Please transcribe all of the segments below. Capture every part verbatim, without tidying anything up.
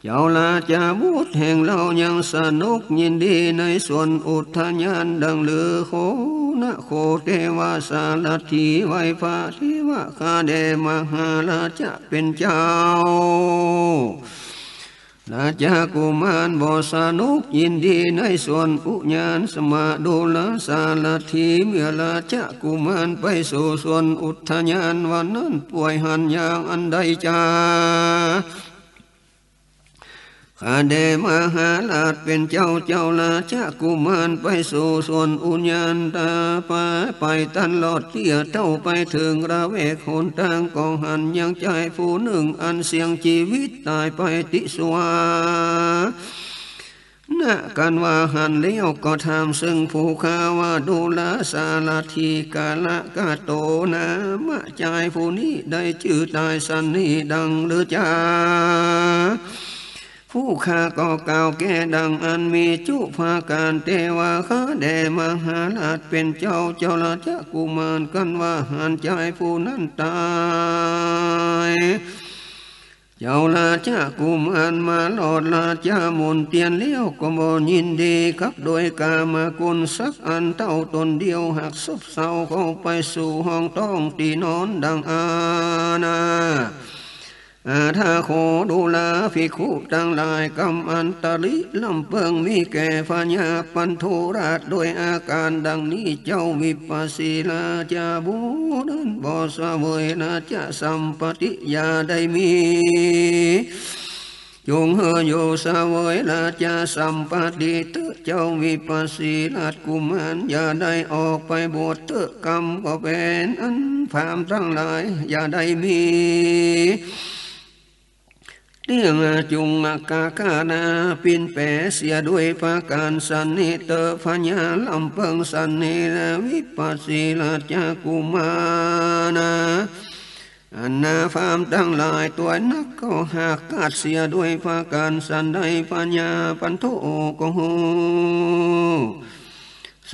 เจ้าราชบุตรแห่งเฮายังสนุกยินดีในสวนอุทยานดังลือโขนะ โขเทวสารถีไหว้พระเทวะ ข้าแด่มหาราชะเป๋นเจ้า ราชกุมารบ่สนุกยินดีในสวนอุทยาน สมดุลสารถี เมื่อราชกุมารไปสู่สวนอุทยานวันนั้น ป่วยหันอย่างอันใดจา ข้าแด่มหาราชเป๋นเจ้า เจ้าราชกุมารไปสู่สวนอุทยาน ต๋าไป ไปตันลอดเตี้ยเต้า ไปเถิงระแวกหนตาง ก็หันยังจายผู้นึ่งอันเสี่ยงจีวิตต๋ายไปติสวา นะ กันว่าหันแล้วก็ถามเซิ่งผู้ข้าว่า ดูราสารถี กาละกะโต นามะ จายผู้นี้ได้จื้อต๋ายสันนี้ดังลือจา ผู้ข้าก็กล่าวแก้ดังอันมีจุประก๋าน เตวะ ข้าแด่มหาราชเป๋นเจ้า เจ้าราชกุมาร กันว่าหันจายผู้นั้นต๋าย เจ้าราชกุมารมาลอดราชมณเฑียรแล้วก็บ่ยินดีกับโดยกามกุลสักอัน เต้าต๋นเดียวหากซบเซาเข้าไปสู่ห้องต้องตี้นอนดังอานา อาทาโข ดูราภิกขุตังหลาย กำอันตริลำเปิงมีแก่พญาปันธุราชโดยอาก๋านดังนี้ เจ้าวิปัสสีราชบุตรนั้นบ่เสวยราชสัมปัตติอย่าได้มี จงเฮออยู่เสวยราชสัมปัตติเต๊อะ เจ้าวิปัสสีราชกุมาร อย่าได้ออกไปบวชเต๊อะ กำก็เป๋นอันพราหมณ์ตังหลายอย่าได้มี เตี้ยงจุงกะกะนาปินแป๋เสียด้วยประก๋านสันนี้เต๊อะ พญาลำเปิงสันนี้แล วิปัสสีราชกุมารนะ อันนาพราหมณ์ตังหลายตวยนักก็หากขาดเสียด้วยประก๋านสันใด พญาปันธุก็ฮู้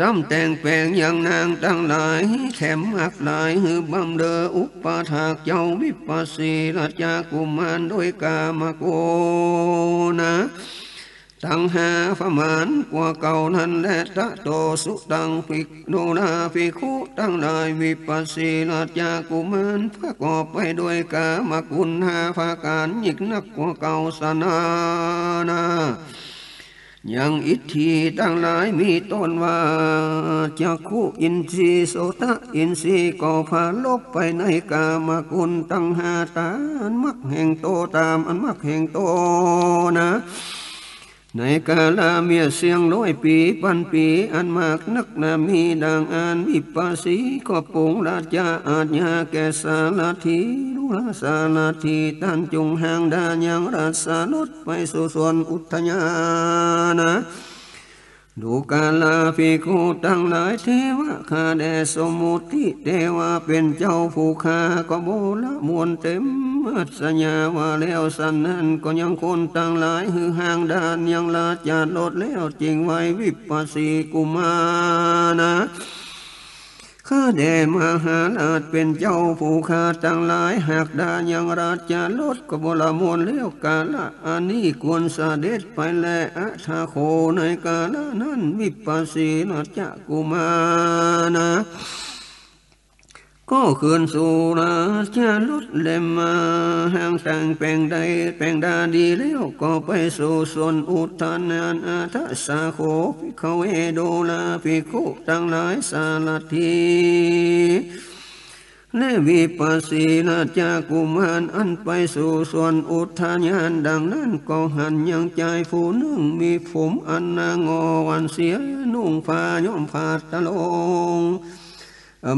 ซ้ำแต่งแป๋งยังนางตังหลายแถมมากหลาย หื้อบำเรออุปถากเจ้าวิปัสสีราชกุมารโดยกามกุณนะ ตังห้าประมาณกว่าเก่านั้นแล ตะโต สุตัง ภิก ดูราภิกขุตังหลาย วิปัสสีราชกุมารประกอบไปด้วยกามกุณห้าประก๋านยิ่งนักกว่าเก่าสนานา ยังอิทธิตังหลายมีต้นว่า จักขุอินทรีย์ โสตะอินทรีย์ก็ผลบไปในกามกุณตังห้า ต๋ามอันมักแห่งโต ต๋ามอันมักแห่งโตนะ ในกาละเมียเสี้ยงร้อยปี๋ปันปี๋อันมากนักนา มีดังอั้น วิปัสสีก็ปรงราชอาชญาแก่สารถี ดูราสารถี ต้านจุงหางดายังราชรถไปสู่สวนอุทยานนะ ดูราภิกขุตังหลาย เทวะ ข้าแด่สมมุติเตวะเป๋นเจ้าผู้ข้าก็บ่ละมวลเต็มอัศญาว่าแล้วสันนั้น ก็ยังคนตังหลายหื้อหางดายังราชรถแล้ว จึงไหว้วิปัสสีกุมารนะ ข้าแด่มหาราชเป๋นเจ้าผู้ข้าตังหลาย หากดายังราชรถก็บ่ละมวลแล้ว กาละอันนี้ควรเสด็จไปแล อาทาโข ในกาละนั้น วิปัสสีราชกุมารนะ ก็ขึ้นสู่ราชรถแล มาหางแต่งแป๋งได้แป๋งดาดีแล้ว ก็ไปสู่สวนอุทยาน อาทาสสาโข ภิกขะเว ดูราภิกขุตังหลาย สารถี และวิปัสสีราชกุมารอันไปสู่สวนอุทยานดังนั้น ก็หันยังจายผู้นึ่งมีผมอันหนางออันเสีย นุ่งผ้าย้อมผ้าตะโลง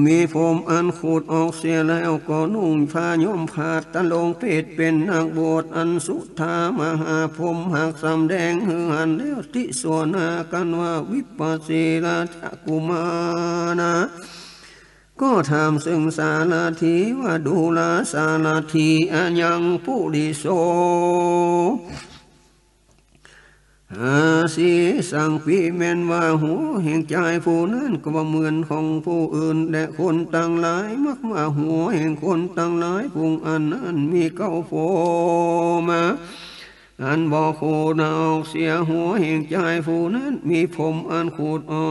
มีผมอันขูดออกเสียแล้วก็นุ่งผ้าย้อมผ้าตะโลง เพศเป๋นนักบวช อันสุทธามหาพรหมหากสำแดงหื้อหันแล้วติสวนากั๋นว่า วิปัสสีราชกุมารนะ ก็ถามเซิ่งสารถีว่า ดูราสารถี อะยังปุริโส อาสีสัง ปิ แม่นว่าหัวแห่งจายผู้นั้นก็บ่เหมือนของผู้อื่น และคนตังหลายมักว่าหัวแห่งคนตังหลายผู้อันนั้นมีเก๊าโผมา อันบ่ขูดออกเสียหัวแห่งจายผู้นั้น มีผมอันขูดออ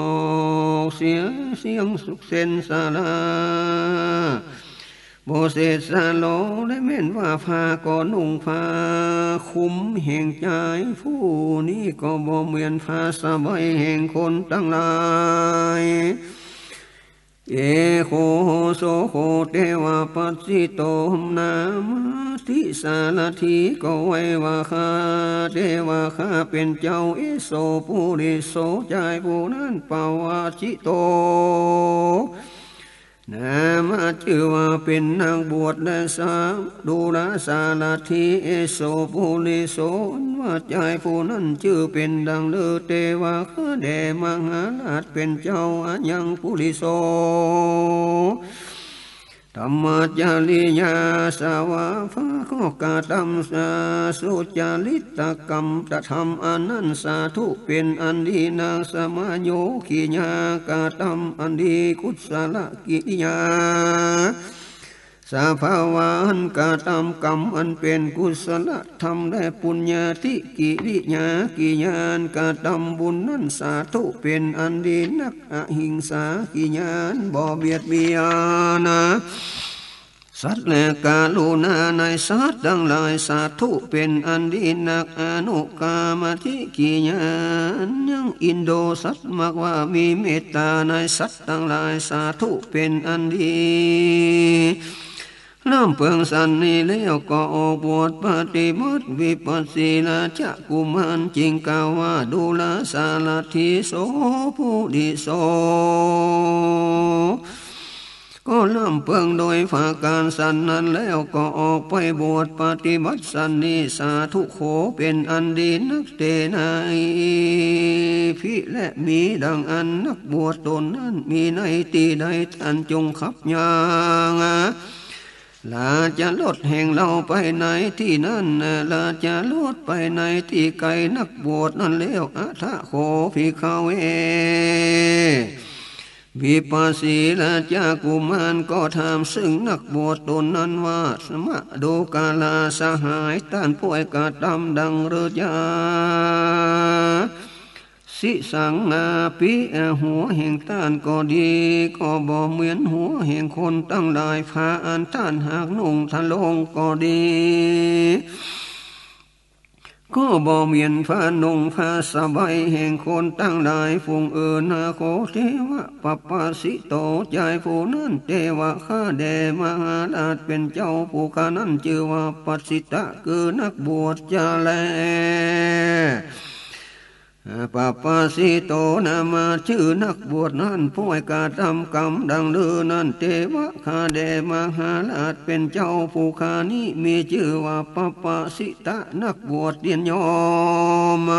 กเสียเสี้ยงสุกเส้นสารา บ่เศษสะหลอ และแม่นว่าผ้าก็นุ่งผ้าคลุมแห่งจายผู้นี้ ก็บ่เหมือนผ้าสะบายแห่งคนตังหลาย เอโข โห โส โข เตวะ ปัสสิโต นามาธิสารถี ก็ไหว้ว่าข้า เตวะ ข้าเป๋นเจ้า เอโส ปุริโส จายผู้นั้น ปะวะสิโต นามาจื้อว่าเป๋นนักบวช และสา ดูราสารถี เอโส ปุริโส อันว่าจายผู้นั้นจื้อเป๋นดังลือ เตวะ ข้าแด่มหาราชเป๋นเจ้า อะยัง ปุริโส ธัมมจริยา สาวา พระก็กระตำสา สุจริตกรรม กระตำอันนั้น สาธุ เป๋นอันดีนัก สมโยคิยา กระตำอันดี กุศลกิริยา สภาวะอันกระตำกรรมอันเป๋นกุศลธรรม และปุญญาธิกิริยา กิริยาอันกระตำบุญนั้น สาธุ เป๋นอันดีนัก อหิงสากิริยาอันบ่เบียดเบียนสัตว์ และกรุณาในสัตว์ตังหลาย สาธุ เป๋นอันดีนัก อนุกรรมธิกิริยาอันยังอินโดสัตว์มากว่า มีเมตตาในสัตว์ตังหลาย สาธุ เป๋นอันดี ล้ำเปิงสันนี้แล้วก็ออกบวชปฏิบัติ วิปัสสีราชกุมารจึงกล่าวว่า ดูราสารถี โส ปุริโส ก็ล้ำเปิงโดยประก๋านสันนั้นแล้ว ก็ออกไปบวชปฏิบัติสันนี้ สาธุ โข เป๋นอันดีนัก เตนะ อิ ภิ และมีดังอั้น นักบวชต๋นนั้น มีในตี้ใด ต้านจงขับย่าง ราชรถแห่งเฮาไปในตี้นั้น ราชรถไปในตี้ไก๋นักบวชนั้นแล้ว อะถะ โข ภิกขะเว วิปัสสีราชกุมารก็ถามซึ่งนักบวชต๋นนั้นว่า สมะ ดูราสหาย ต้านผู้กระตำดังลือจา สิสัง อาปิ หัวแห่งต้านก็ดี ก็บ่เหมือนหัวแห่งคนตังหลาย ผ้าอันต้านหากนุ่งทรงก็ดี ก็บ่เหมือนผ้านุ่งผ้าสบายแห่งคนตังหลายฝูงอื่นนา โข เตวะ ปัปปะสิโต จายผู้นั้น เตวะ ข้าแด่มหาราชเป๋นเจ้า ผู้ข้านั้นจื้อว่า ปัสสิตะ คือนักบวชจาแล ปัปปะสิโต นามาจื้อนักบวชนั้น ผู้กระตำกรรมดังลือนั้น เตวะ ข้าแด่มหาราชเป๋นเจ้า ผู้ข้านี้มีจื้อว่า ปัปปะสิตะ นักบวชเตียนยอม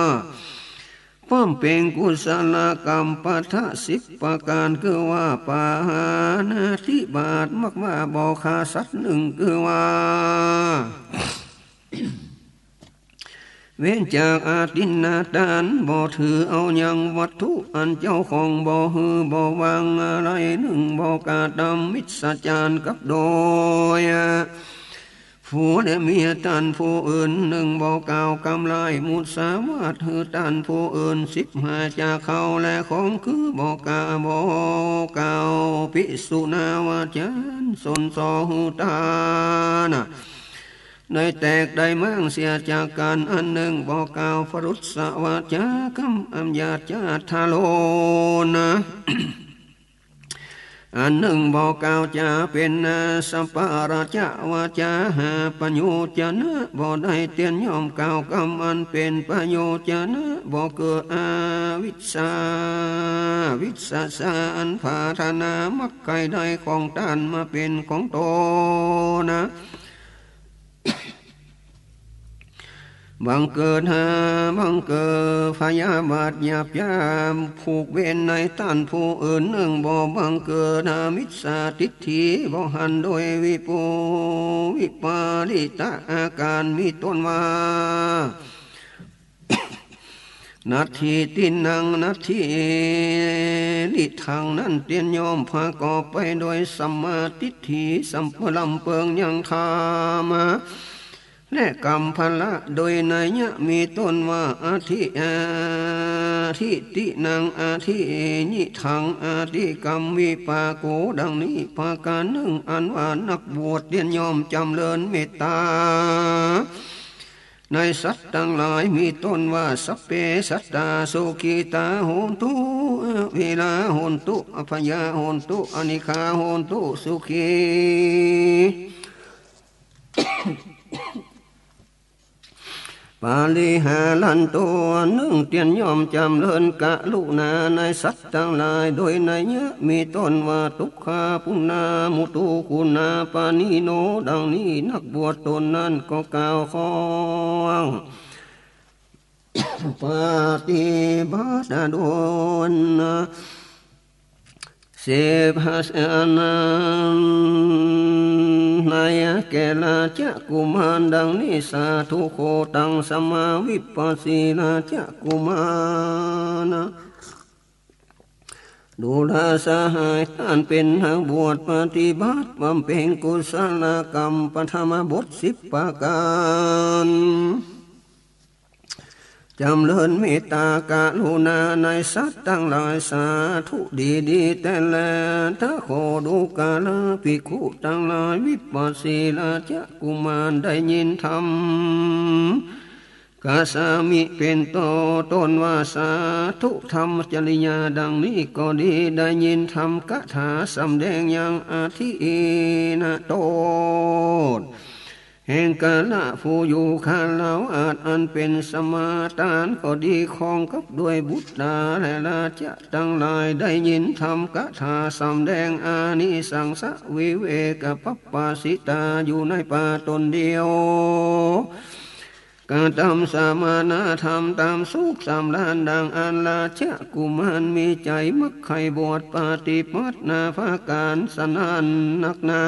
บำเพ็งกุศลกรรม ปะทะสิบประก๋าน คือว่า ปาณาติบาต มากว่าบ่ฆ่าสัตว์ นึ่ง คือว่า เว้นจากอาทินนาทาน บ่ถือเอายังวัตถุอันเจ้าของบ่หื้อบ่วางอะไร นึ่ง บ่กระตำมิจฉาจารกับโดย ผัวและเมียต้านผู้อื่น นึ่ง บ่กล่าวกำลายมุสาวาทหื้อต้านผู้อื่น สิบ หายจากเขาและของ คือบ่กล่าว บ่กล่าวพิสุนาวาจา ส้นส่อหื้อต้าน ได้แตกได้ม้างเสียจากกั๋น อันนึ่ง บ่กล่าวพรุสวาจากำอันหยาบจ๊าทารุณ อันนึ่ง บ่กล่าวจ๋าเป๋นอาสปาราจวาจา หาประโยชนะ บ่ได้เตียนยอมกล่าวกำอันเป๋นประโยชนะ บ่เกิดอวิชชา วิชชาอันผาถนามักใค่ได้ของต้านมาเป๋นของต๋น บังเกิดหา บังเกิดพยาบาทหยาบจ๊า ผูกเวรในต้านผู้อื่น นึ่ง บ่บังเกิดหามิจฉาทิฏฐิ บ่หันโดยวิปู วิปริตอาก๋าน มีต้นว่า นัตถิตินนัง นัตถิริทัง นั้นเตียนยอม ประกอบไปโดยสัมมาทิฏฐิ สัมปรำเปิงยังธรรม และกรรมพละ โดยนัยยะมีต้นว่า อธิ อธิตินัง อธิญิทัง อธิกรรมวิปาโก ดังนี้ประการหนึ่ง อันว่านักบวชเตียนย่อมจำเริญเมตตา ในสัตว์ตังหลาย มีต้นว่า สัพเพสัตตา สุขิตา โหนตุ อเวรา โหนตุ อัพพยา โหนตุ อนิฆา โหนตุ สุขี ปาริหารันตุ อันหนึ่งเตียนย่อมจำเริญกรุณาในสัตว์ตังหลาย โดยนัยยะมีต้นว่า ตุกขาปุณณา มุตูกุณาปานิโน ดังนี้นักบวชตนนั้นก็กล่าวข้อง ปฏิบัติดล เสพหาสนัน ในแก่ราชกุมารดังนี้ สาธุโข ตังสมาวิปัสสีราชกุมาร ดูราสหาย ต้านเป๋นนักบวชปฏิบัติบำเพ็ญกุศลกรรม ปฐมบทสิบประการ จำเริญเมตตากรุณาในสัตว์ตังหลาย สาธุดีดีแต๊แล ตถาคต ดูกราภิกขุตังหลาย วิปัสสีราชกุมารได้ยินธรรม กสามิ เป๋นต้นว่า สาธุธรรมจริยาดังนี้ก็ดี ได้ยินธรรมกถาสำแดงยังอธินโตษ แห่งกาละผู้อยู่คฤหัสถ์อันเป๋นสมาทานก็ดี ครองกับด้วยบุตราและราชะตังหลาย ได้ยินธรรมกถาสำแดงอานิสังสวิเวกปัปปสิตาอยู่ในป่าต๋นเดียว กระตำสมณธรรมต๋ามสุขสำราญ ดังอั้นราชะกุมารมีใจ๋มักใค่บวชปฏิบัตินาประก๋านสะนั้นนักหนา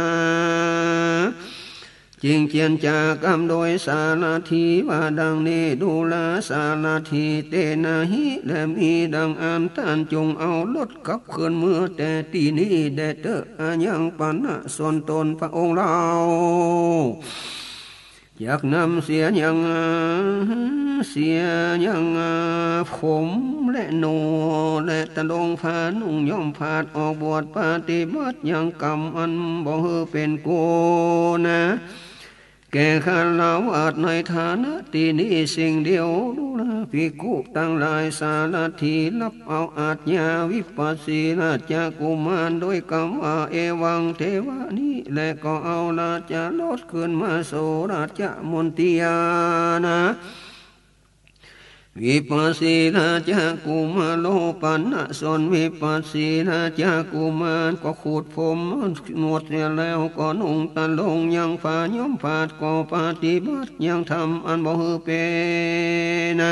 จึงเจียรจากำโดยสารถีว่าดังนี้ ดูราสารถี เตนะหิ และมีดังอั้น ต้านจงเอารถกลับคืนเมือแต่ตี้นี้แด่เต๊อะ อายังปะนะส่วนต๋นพระองค์เล่า จักนำเสียยัง เสียยัง ผมและหนวดและตะลงผ้านุ่งย้อมผาดออกบวชปฏิบัติยังกรรมอันบ่หื้อเป๋นกุศล แก่ฆราวาสในฐานะตี้นี้สิ่งเดียว ดูราภิกขุตังหลาย สารถีฮับเอาอาชญาวิปัสสีราชกุมารโดยกำว่า เอวัง เทวะ นี้แล ก็เอาราชรถคืนมาสู่ราชมณฑียานะ วิปัสสีราชกุมารโลปะนะ ส่วนวิปัสสีราชกุมารก็ขูดผมหนวดเสียแล้ว ก็นุ่งตะลงยังผ้าย้อมผาด ก็ปฏิบัติยังธรรมอันบ่หื้อเป๋น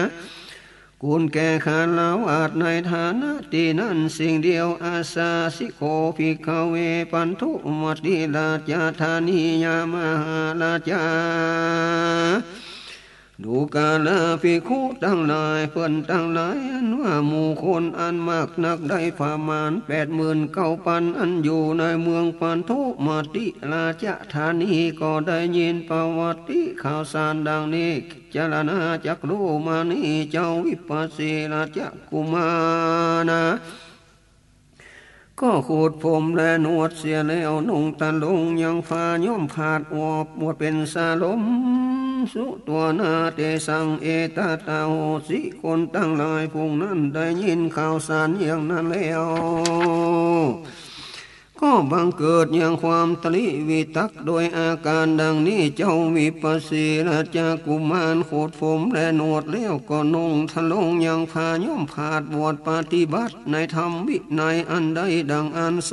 กุศลแก่ฆราวาสในฐานะตี้นั้นสิ่งเดียว อัสสาสิโข ภิกขะเว ปันธุมะติราชธานียา มหาราชา ดูกราภิกขุตังหลาย เปิ้นตังหลายอันว่าหมู่คนอันมากนักได้ประมาณแปดหมื่นเก้าปัน อันอยู่ในเมืองปันธุมะติราชธานี ก็ได้ยินประวัติข่าวสารดังนี้ จารณาจักรู้มานี้ เจ้าวิปัสสีราชกุมารนะ ก็ขูดผมและหนวดเสียแล้ว นุ่งตะลงยังผ้าย้อมผาด อวบหมวดเป๋นสาลม สุตวานา เตสัง เอตตาโหสิ คนตังหลายฝูงนั้นได้ยินข่าวสารอย่างนั้นแล้ว ก็บังเกิดยังความตริวิตกโดยอาก๋านดังนี้ เจ้าวิปัสสีราชกุมารขูดผมและหนวดแล้ว ก็นุ่งตะลงยังผ้าย้อมผาด บวชปฏิบัติในธรรมวินัยอันใดดังอั้นโส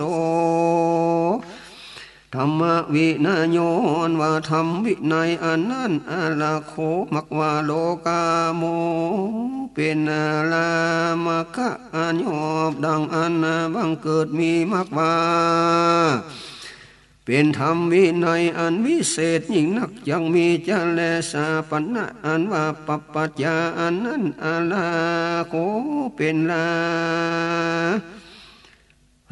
ธัมมวินัยโย อันว่าธรรมวินัยอันนั้น อะระโข มักว่าโลกาโม เป๋นอะระมักขะอันยอบ ดังอั้นบังเกิดมีมักว่า เป๋นธรรมวินัยอันวิเศษยิ่งนัก จักมีจะแล สาปณะ อันว่าปัปปัจจาอันนั้น อะระโข เป๋นละ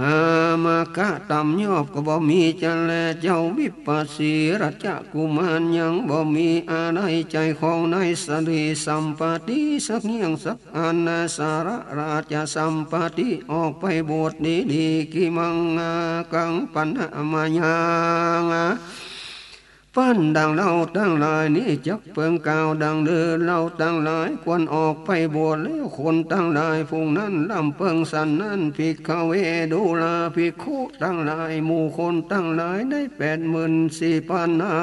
หามกะต่ำยอบก็บ่มีจะแล เจ้าวิปัสสีราชกุมารยังบ่มีอาลัย ใจ๋ของในสะหลีสัมปติสักเยียงสักอัน สาระราชสัมปติออกไปบวชดีๆ กิมังอากังปันนามะยัง ปันดังเฮาตังหลายนี้จักเปิงกล่าวดังเดิม เฮาตังหลายควรออกไปบวชแล้ว คนตังหลายฝูงนั้นลำเปิงสันนั้น ภิกขะเว ดูราภิกขุตังหลาย หมู่คนตังหลายได้แปดหมื่นสี่ปันนา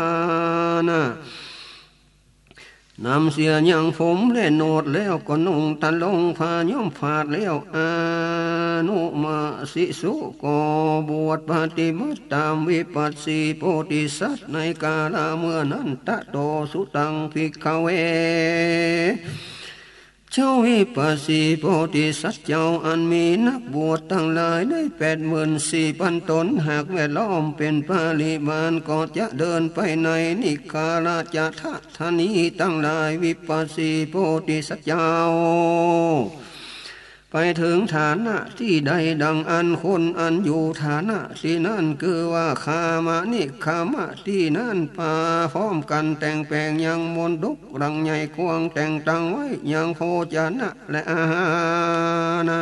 นา นำเสียยังผมและโนดแล้วก็นุ่งตะลงผ้าย้อมผาดแล้ว อนุมาสิสุ ก็บวชปฏิบัติต๋ามวิปัสสีโพธิสัตว์ ในกาละเมื่อนั้น ตะโต สุตัง ภิกขะเว เจ้าวิปัสสีโพธิสัตว์เจ้า อันมีนักบวชตังหลายได้แปดหมื่นสี่ปันต๋น หากแวดล้อมเป๋นปริวาร ก็จะเดินไปในนิคาละจะทะ ทะนีตังหลาย วิปัสสีโพธิสัตว์เจ้า ไปเถิงฐานะตี้ใดดังอั้น คนอันอยู่ฐานะตี้นั้น คือว่าคามะนิคามะตี้นั้น ปาพร้อมกั๋นแต่งแป๋งยังมณฑปหลังใหญ่กว้าง แต่งตังไว้ยังโภชนะและอาหารนะ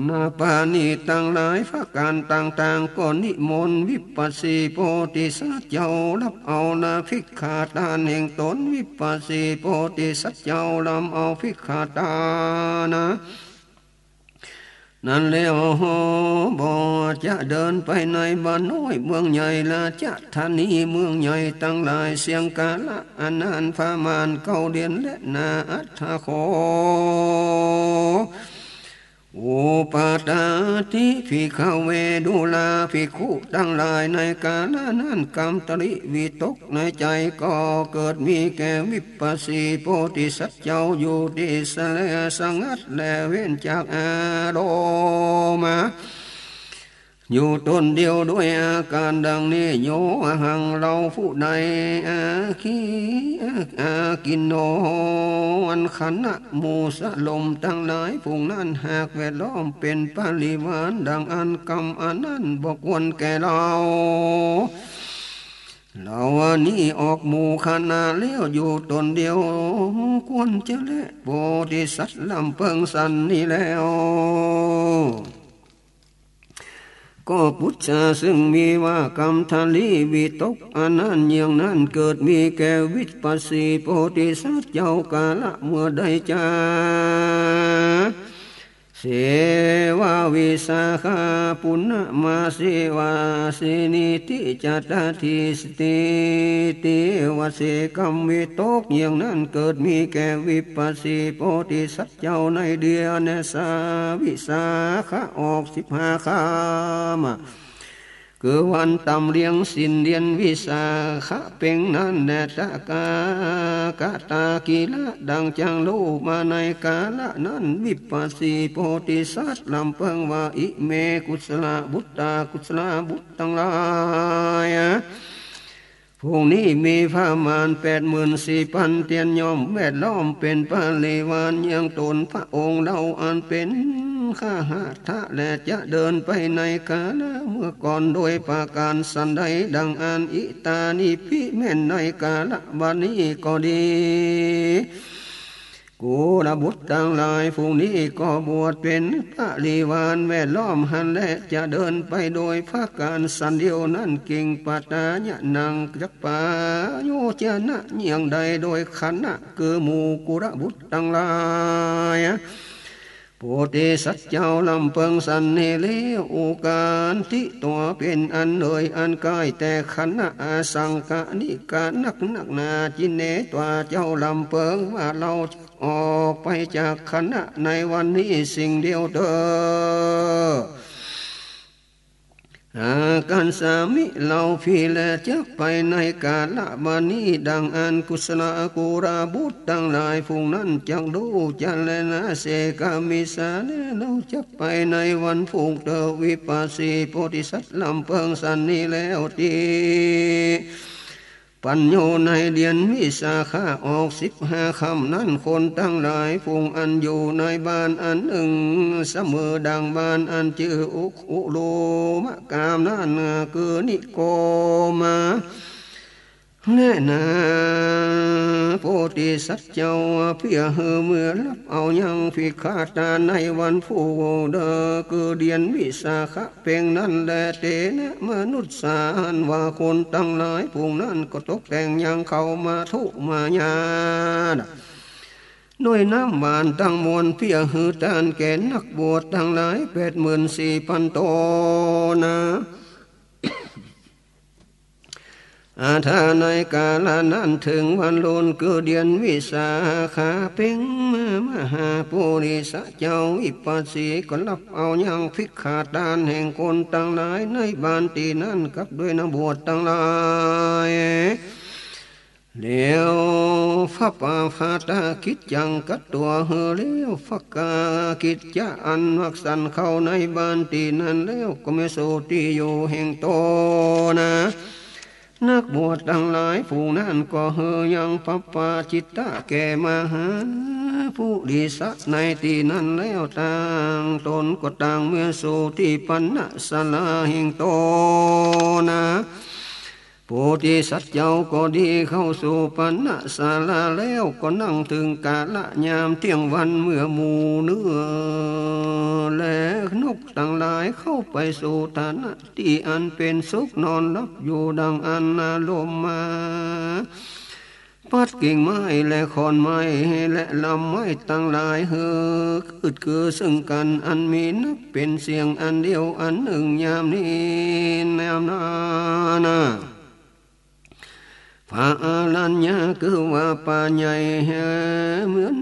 นาปาณีตังหลายประก๋านต่างๆ ก็นิมนต์วิปัสสีโพธิสัตว์เจ้า ฮับเอานาภิกขาตานแห่งต๋น วิปัสสีโพธิสัตว์เจ้า ฮับเอาภิกขาตานะ นั้นแล้ว บ่จะเดินไปในบ้านน้อยเมืองใหญ่ ราชธานีเมืองใหญ่ตังหลาย เสี้ยงกาละอันนานประมาณเก้าเดือน และนาอัฏฐะขอ อุปัฏฐาติ ภิกขะเว ดูราภิกขุตังหลาย ในกาละนั้น กำตริวิตกในใจ๋ ก็เกิดมีแก่วิปัสสีโพธิสัตว์เจ้า อยู่ตี้สะแลสงัด และเว้นจากอารมณ์ อยู่ต๋นเดียวด้วยอาก๋านดังนี้ โย อะหัง เฮาผู้ใด อาคิ อากินโน อันขณะหมู่สะหลมตังหลายฝูงนั้น หากแวดล้อมเป๋นปริวารดังอั้น กรรมอันนั้นบ่ควรแก่เฮา เฮาอันนี้ออกหมู่คณะแล้ว อยู่ต๋นเดียว ควรจะแล โพธิสัตว์ลำเปิงสันนี้แล้ว ก็ปุจฉาซึ่งมีว่ากำทะลีวิตกอันนั้นเยี่ยงนั้น เกิดมีแก่วิปัสสีโพธิสัตว์เจ้ากาละเมื่อใดจา เสวาวิสาขา ปุณณมาเสวาสินิติจตาทิสติติวเส กำวิตกเยี่ยงนั้น เกิดมีแก่วิปัสสีโพธิสัตว์ เจ้าในเดือนสาวิสาขะออกสิบห้าค่ำ คือวันตำเลี้ยงศีลเดือนวิสาขะเป๋งนั้นแล ตะกะกะตากิระ ดังจักฮู้มาในกาละนั้น วิปัสสีโพธิสัตว์ลำเปิงว่า อิเม กุสลบุตตา กุสลบุตรตังหลาย ฝูงนี้มีประมาณแปดหมื่นสี่ปันเตียน ย่อมแวดล้อมเป๋นปริวารยังต๋นพระองค์เฮาอันเป๋นคฤหัสถ์แล จะเดินไปในกาละเมื่อก่อนโดยประก๋านสันใด ดังอั้น อิตานิปิ แม่นในกาละบัดนี้ก็ดี กุลบุตรตังหลาย ฝูงนี้ก็บวชเป๋นปริวารแวดล้อมหั้นแล จะเดินไปโดยประก๋านสันเดียวนั้น กิงปะตายะนัง จักปะโยจะนะเยี่ยงใด โดยคณะคือหมู่กุลบุตรตังหลาย โพธิสัตว์เจ้าลำเปิงสันนี้แล้ว อุกันติ ตั๋วเป๋นอันเนยอันใก้ แต่คณะอสังคณิกะนักนักหนา จินเน ตั๋วเจ้าลำเปิงว่า เฮาจักออกไปจากคณะในวันนี้สิ่งเดียวเต๊อะ อากัสสามิ เฮาผู้แลจักไปในกาละบัดนี้ ดังอั้น กุสลกุลบุตรตังหลาย ฝูงนั้นจักฮู้จะแลนา เสกามิสสา แลเฮาจักไปในวันพูกเต๊อะ วิปัสสีโพธิสัตว์ลำเปิงสันนี้แล้วติ ปั๋นอยู่ในเดือนวิสาขะออกสิบห้าค่ำนั้น คนตังหลายฝูงอันอยู่ในบ้านอันนึ่ง เสมอดั่งบ้านอันจื้ออุคุโลมะกามนั้น คือนิโคมะ แลนา โพธิสัตว์เจ้า เปื้อหื้อเมื่อฮับเอายังภิกขาตานในวันพูกเดื้อ คือเดือนวิสาขะ เป๋นนั้นแล เตนะมนุสสา อันว่าคนตังหลายฝูงนั้นก็ตกแต่งยังข้าวมาธุมายาด ด้วยน้ำหวานตังมวล เปื้อหื้อตานแก่นักบวชตังหลายแปดหมื่นสี่พันต๋นนา อาทา ในกาละนั้นเถิงวันลุน คือเดือนวิสาขะ เป๋นมหาปุริสะเจ้าวิปัสสีก็ฮับเอายังภิกขาตานแห่งคนตังหลายในบ้านตี้นั้น กับด้วยนักบวชตังหลายแล้ว พระปาพาตากิจจังกัตตวา หื้อแล้วพระกากิจจะอันมักสันเข้าในบ้านตี้นั้นแล้ว ก็แม้สูติอยู่แห่งต๋นนา นักบวชตังหลายฝูงนั้นก็หื้อยังพระปาจิตตะแก่มหาปุริสะในตี้นั้นแล้ว ต่างต๋นก็ต่างแม้สูติปัณณศาลาแห่งต๋นนา โพธิสัตว์เจ้าก็ดีเข้าสู่ปัณณศาลาแล้ว ก็นั่งเถิงกาละยามเตี้ยงวัน เมื่อหมู่เนื้อและนกตังหลายเข้าไปสู่ฐานะตี้อันเป๋นสุข นอนหลับอยู่ดั่งอั้น ลมมา พัดกิ่งไม้และขอนไม้และลำไม้ตังหลาย หื้อคืดคือซึ่งกั๋น อันมีนักเป๋นเสียงอันเดียวอันนึ่ง ยามนี้แนวนานา พระอรัญญะคือว่าป่าใหญ่ เหมือน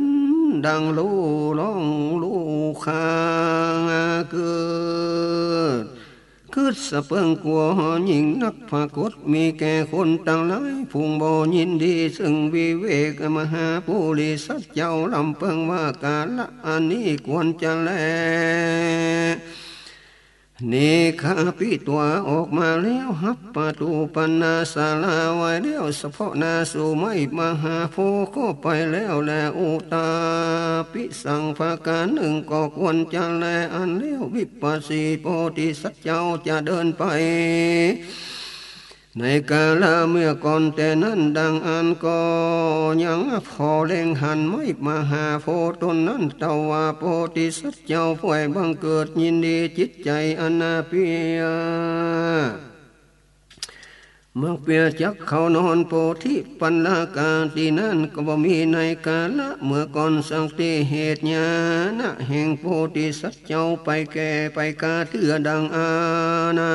ดังลู่ร้องลู่คาง เกิด กึ๊ดสะเปิงกั๋วยิ่งนัก ผะโกตมีแก่คนตังหลายฝูงบ่ยินดี ซึ่งวิเวก มหาปุริสะเจ้าลำเปิงว่ากาละอันนี้ควรจะแล เนฆาปิตวา ออกมาแล้วฮับปะตูปัณณศาลาไว้แล้ว สะเปาะหน้าสู่ไม้มหาโพธิ์ก็ไปแล้วแล อุตตาปิสัง ประก๋านนึ่งก็ควรจะแล อันแล้ววิปัสสีโพธิสัตว์เจ้าจะเดินไป ในกาละเมื่อก่อนแต่นั้น ดั่งอั้นก็ยังผ่อเล็งหันไม้มหาโพธิ์ต้นนั้น ตวา โพธิสัตว์เจ้าผู้บังเกิดยินดีจิตใจ๋อันนาเปีย มักเปียจักเข้านอนโพธิปัลลกาตี้นั้น ก็บ่มีในกาละเมื่อก่อนสักที เหตุญาณะแห่งโพธิสัตว์เจ้าไปแก่ไปกาเตื้อดั่งอั้นนา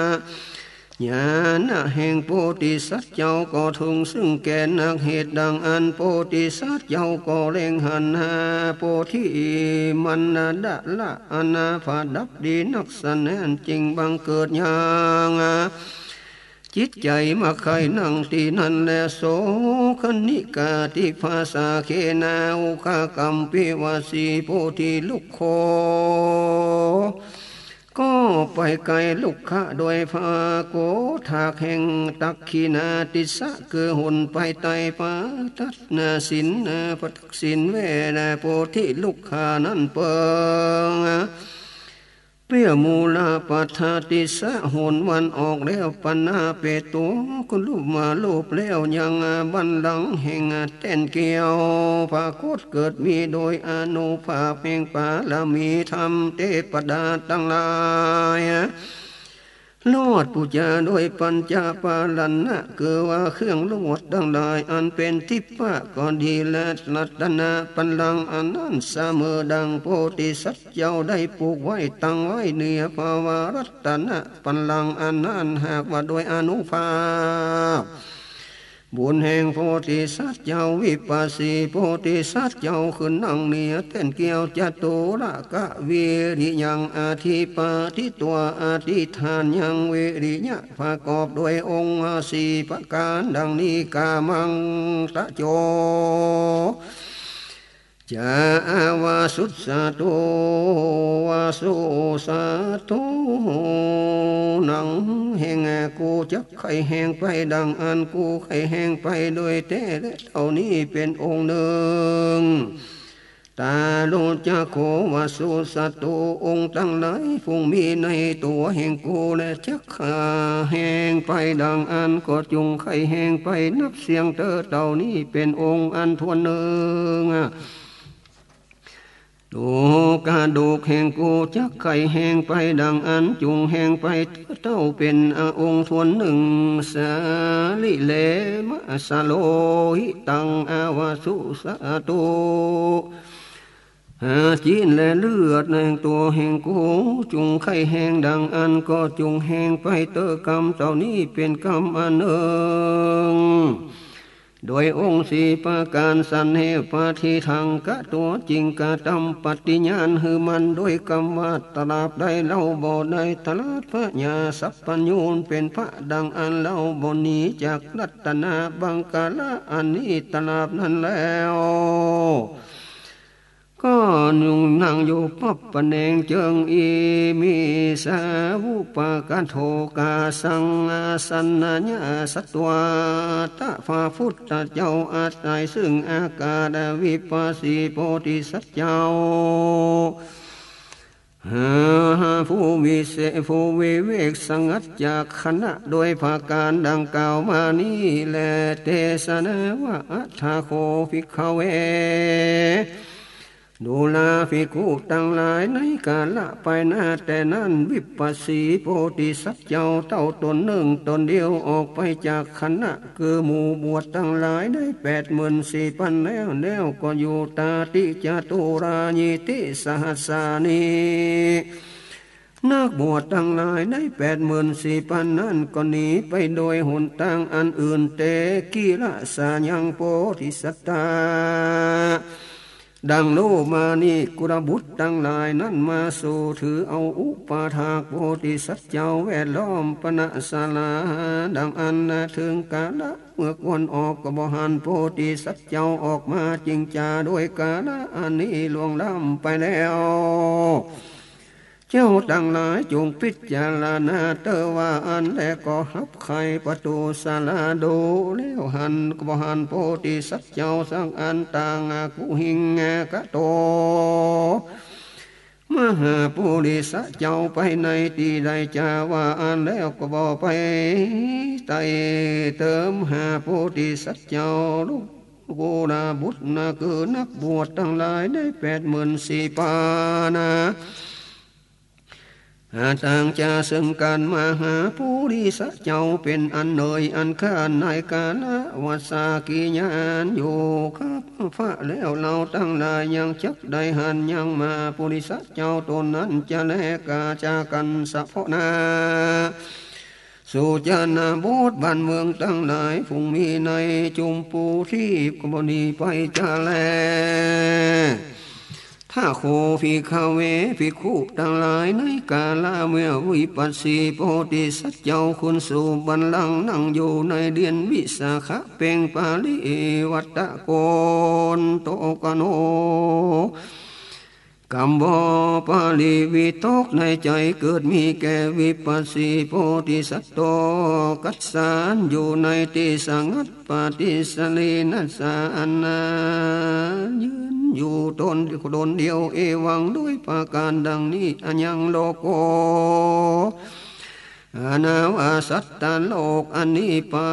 ญาณะแห่งโพธิสัตว์เจ้าก็เถิงซึ่งแก่นนัก เหตุดั่งอั้นโพธิสัตว์เจ้าก็เล็งหันหาโพธิมัณฑละอันประดับดีนักสันนั้น จึงบังเกิดยังจิตใจ๋มาใค่นั่งตี้นั้นแล โสณคณิกาธิปาสา เขนา อุคากัมปิวาสี โพธิลุกโข ก็ไปไกลลุกขะโดยพระโกฏฐากแห่งตักขิณาทิศะ คือหนไปใต้ พระทักษิณา พระทักษิณเวนะ โพธิลุกขานั้นเปิง เปื้อมูลปัฏฐาทิศะ หนวันออกแล้ว ปนาเปโต ก็ลุกมาโลภแล้วยังบัลลังก์แห่งแต้นเกลี้ยว ปรากฏเกิดมีโดยอานุภาพแห่งปารมีธรรม เทพดาตังหลาย โลดปู๋จาโดยปัญจปาลณะ คือว่าเครื่องโลดตังหลาย อันเป๋นทิพย์ก็ดี และรัตนบัลลังก์อันนั้นเสมอดั่งโพธิสัตว์เจ้าได้ผูกไว้ตั้งไว้เหนือ เพราะว่ารัตนบัลลังก์อันนั้น หากว่าโดยอานุภาพ บุญแห่งโพธิสัตว์เจ้าวิปัสสี โพธิสัตว์เจ้าขึ้นนั่งเหนือแต้นเกลี้ยว จตุรกวิริยังอธิปาทิตวา อธิษฐานยังวิริยะประกอบด้วยองค์สี่ประก๋านดั่งนี้ กามังตะโจ จะอาวาสุสสะโต วาสุสสะโต งแห่งกูจักใค่แฮงไปดังอั้น กูใค่แฮงไปโดยแต๊แล เต้านี้เป๋นองค์นึ่ง ตาโลจะโขวสุสัตโต องค์ตังหลายผู้มีในตั๋วแห่งกูแล จักใค่แฮงไปดังอั้น ก็จุ่งใค่แฮงไปนับเสี้ยงเต๊อะ เต้านี้เป๋นองค์อันถ้วนนึ่ง ดูกระดูกแห่งกูจักใค่แฮงไปดังอั้น จุ่งแฮงไปเต๊อะ เต้าเป๋นองค์ถ้วนนึ่ง สาลิเลมะสะโลหิตังอวสุสัตโต อาจีนและเลือดแห่งตั๋วแห่งกูจุ่งใค่แฮงดังอั้น ก็จุ่งแฮงไปเต๊อะ กำเต้านี้เป๋นกำอันนึ่ง โดยองค์สี่ประก๋านสันเหปะทิฏฐัง กะตั๋วจริงกระตำปฏิญาณหื้อมั่นโดยกำว่า ตราบใดเฮาบ่ได้ตรัสพระญาสัพพัญญูเป๋นพระดังอั้น เฮาบ่หนีจากรัตนะบังคละอันนี้ตราบนั้นแล้ว ก็ยุงนั่งอยู่ป๊อบปะแหนงเจิงอี้ มีสาวุปกะโถกาสังอาสันนายาสัตวา ตะพระพุทธเจ้าอาศัยซึ่งอากาศ วิปัสสีโพธิสัตว์เจ้า หาผู้วิเศษ ผู้วิเวกสงัดจากคณะโดยประก๋านดังกล่าวมานี้แล เตสะนาว่า อัฏฐะโข ภิกขะเว ดูรา ภิกขุตังหลาย ในกาละไปหน้าแต่นั้น วิปัสสีโพธิสัตว์เจ้าเต้าต๋นนึ่งต๋นเดียวออกไปจากคณะ คือหมู่บวชตังหลายได้แปดหมื่นสี่ปันแล้ว แล้วก็อยู่ตาติจตุรายีติสหัสสานี นักบวชตังหลายได้แปดหมื่นสี่ปันนั้นก็หนีไปโดยหนตางอันอื่น เตกิลสายังโพธิสัตตา ดังโลมานี้ กุลบุตรตังหลายนั้นมาสู่ถือเอาอุปถากโพธิสัตว์เจ้าแวดล้อมปณะศาลา ดังอั้นเถิงกาละเมื่อควรออกก็บ่หันโพธิสัตว์เจ้าออกมา จึงจาโดยกาละอันนี้ล่วงล้ำไปแล้ว เจ้าตังหลายจงพิจารณาเต๊อะว่า อั้นแล้วก็หับไขประตู๋ศาลาดู แล้วหันก็บ่หันโพธิสัตว์เจ้าสักอัน ตังกุหิงกะโต มหาปุริสะเจ้าไปในตี้ใด จาว่าอั้นแล้วก็บ่ไปไต่เติมหาโพธิสัตว์เจ้า ลูกกุลบุตรนะ คือนักบวชตังหลายได้แปดหมื่นสี่ปันนะ หาตางจาเซิ่งกั๋นมหาปุริสะเจ้าเป๋นอันเนยอันคาน ในกาละวสากิญาณอยู่กับพระแล้ว เฮาตังหลายยังจักได้หันยังมหาปุริสะเจ้าต๋นนั้นจะแล กาจากั๋นสะเพาะหน้า สู่ชนบทบ้านเมืองตังหลาย ผู้มีในจุมปูทีปก็บ่หนีไปจะแล ทะโข ภิกขะเว ภิกขุตังหลาย ในกาละเมื่อวิปัสสีโพธิสัตว์เจ้าขึ้นสู่บัลลังก์นั่งอยู่ในเดือนวิสาขะ เพ็งปาริวัตตะโกณฑกโน กำบ่ปริวิตกในใจ๋ เกิดมีแก่วิปัสสีโพธิสัตว์โต กัสสานอยู่ในตี้สงัด ปฏิสลีนัสสะ อันยืนอยู่ต๋น ต๋นเดียว เอวัง โดยประก๋านดังนี้ อะยังโลโก อันว่าสัตตโลกอันนี้ ปา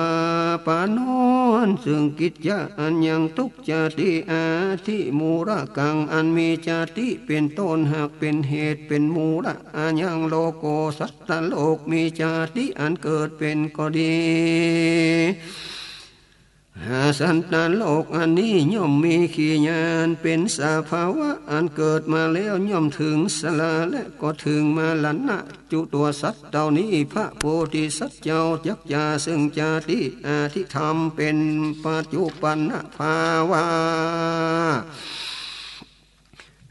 ปานอนซึ่งกิจจะอันยังทุกข์ จาติอาทิมูลกัง อันมีจาติเป๋นต้นหากเป๋นเหตุเป๋นมูล อะยังโลโก สัตตโลกมีจาติอันเกิดเป๋นก็ดี สัตตโลกอันนี้ย่อมมีขีญาณเป๋นสภาวะ อันเกิดมาแล้วย่อมเถิงสรา และก็เถิงมรณะ จุตัวสัตว์เหล่านี้ พระโพธิสัตว์เจ้าจักจาเซิ่งจาติอาทิธรรมเป๋นปัจจุปันนภาวะ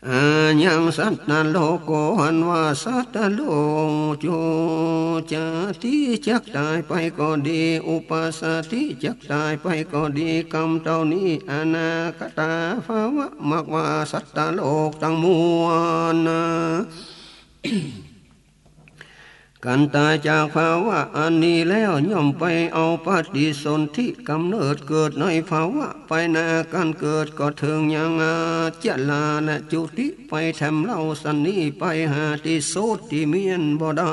อะยังสัตตโลโก อันว่าสัตตโลก จุจาติจักต๋ายไปก็ดี อุปัสสติจักต๋ายไปก็ดี กำเต้านี้ อนาคตาภาวะ มักว่าสัตตโลกตังมวล กันต๋ายจากภาวะอันนี้แล้ว ย่อมไปเอาปฏิสนธิก๋ำเนิดเกิดในภาวะไปนา กันเกิดก็เถิงยัง อา จราและจุติไปแถมเล่าสันนี้ ไปหาตี้สุดตี้เมียนบ่ได้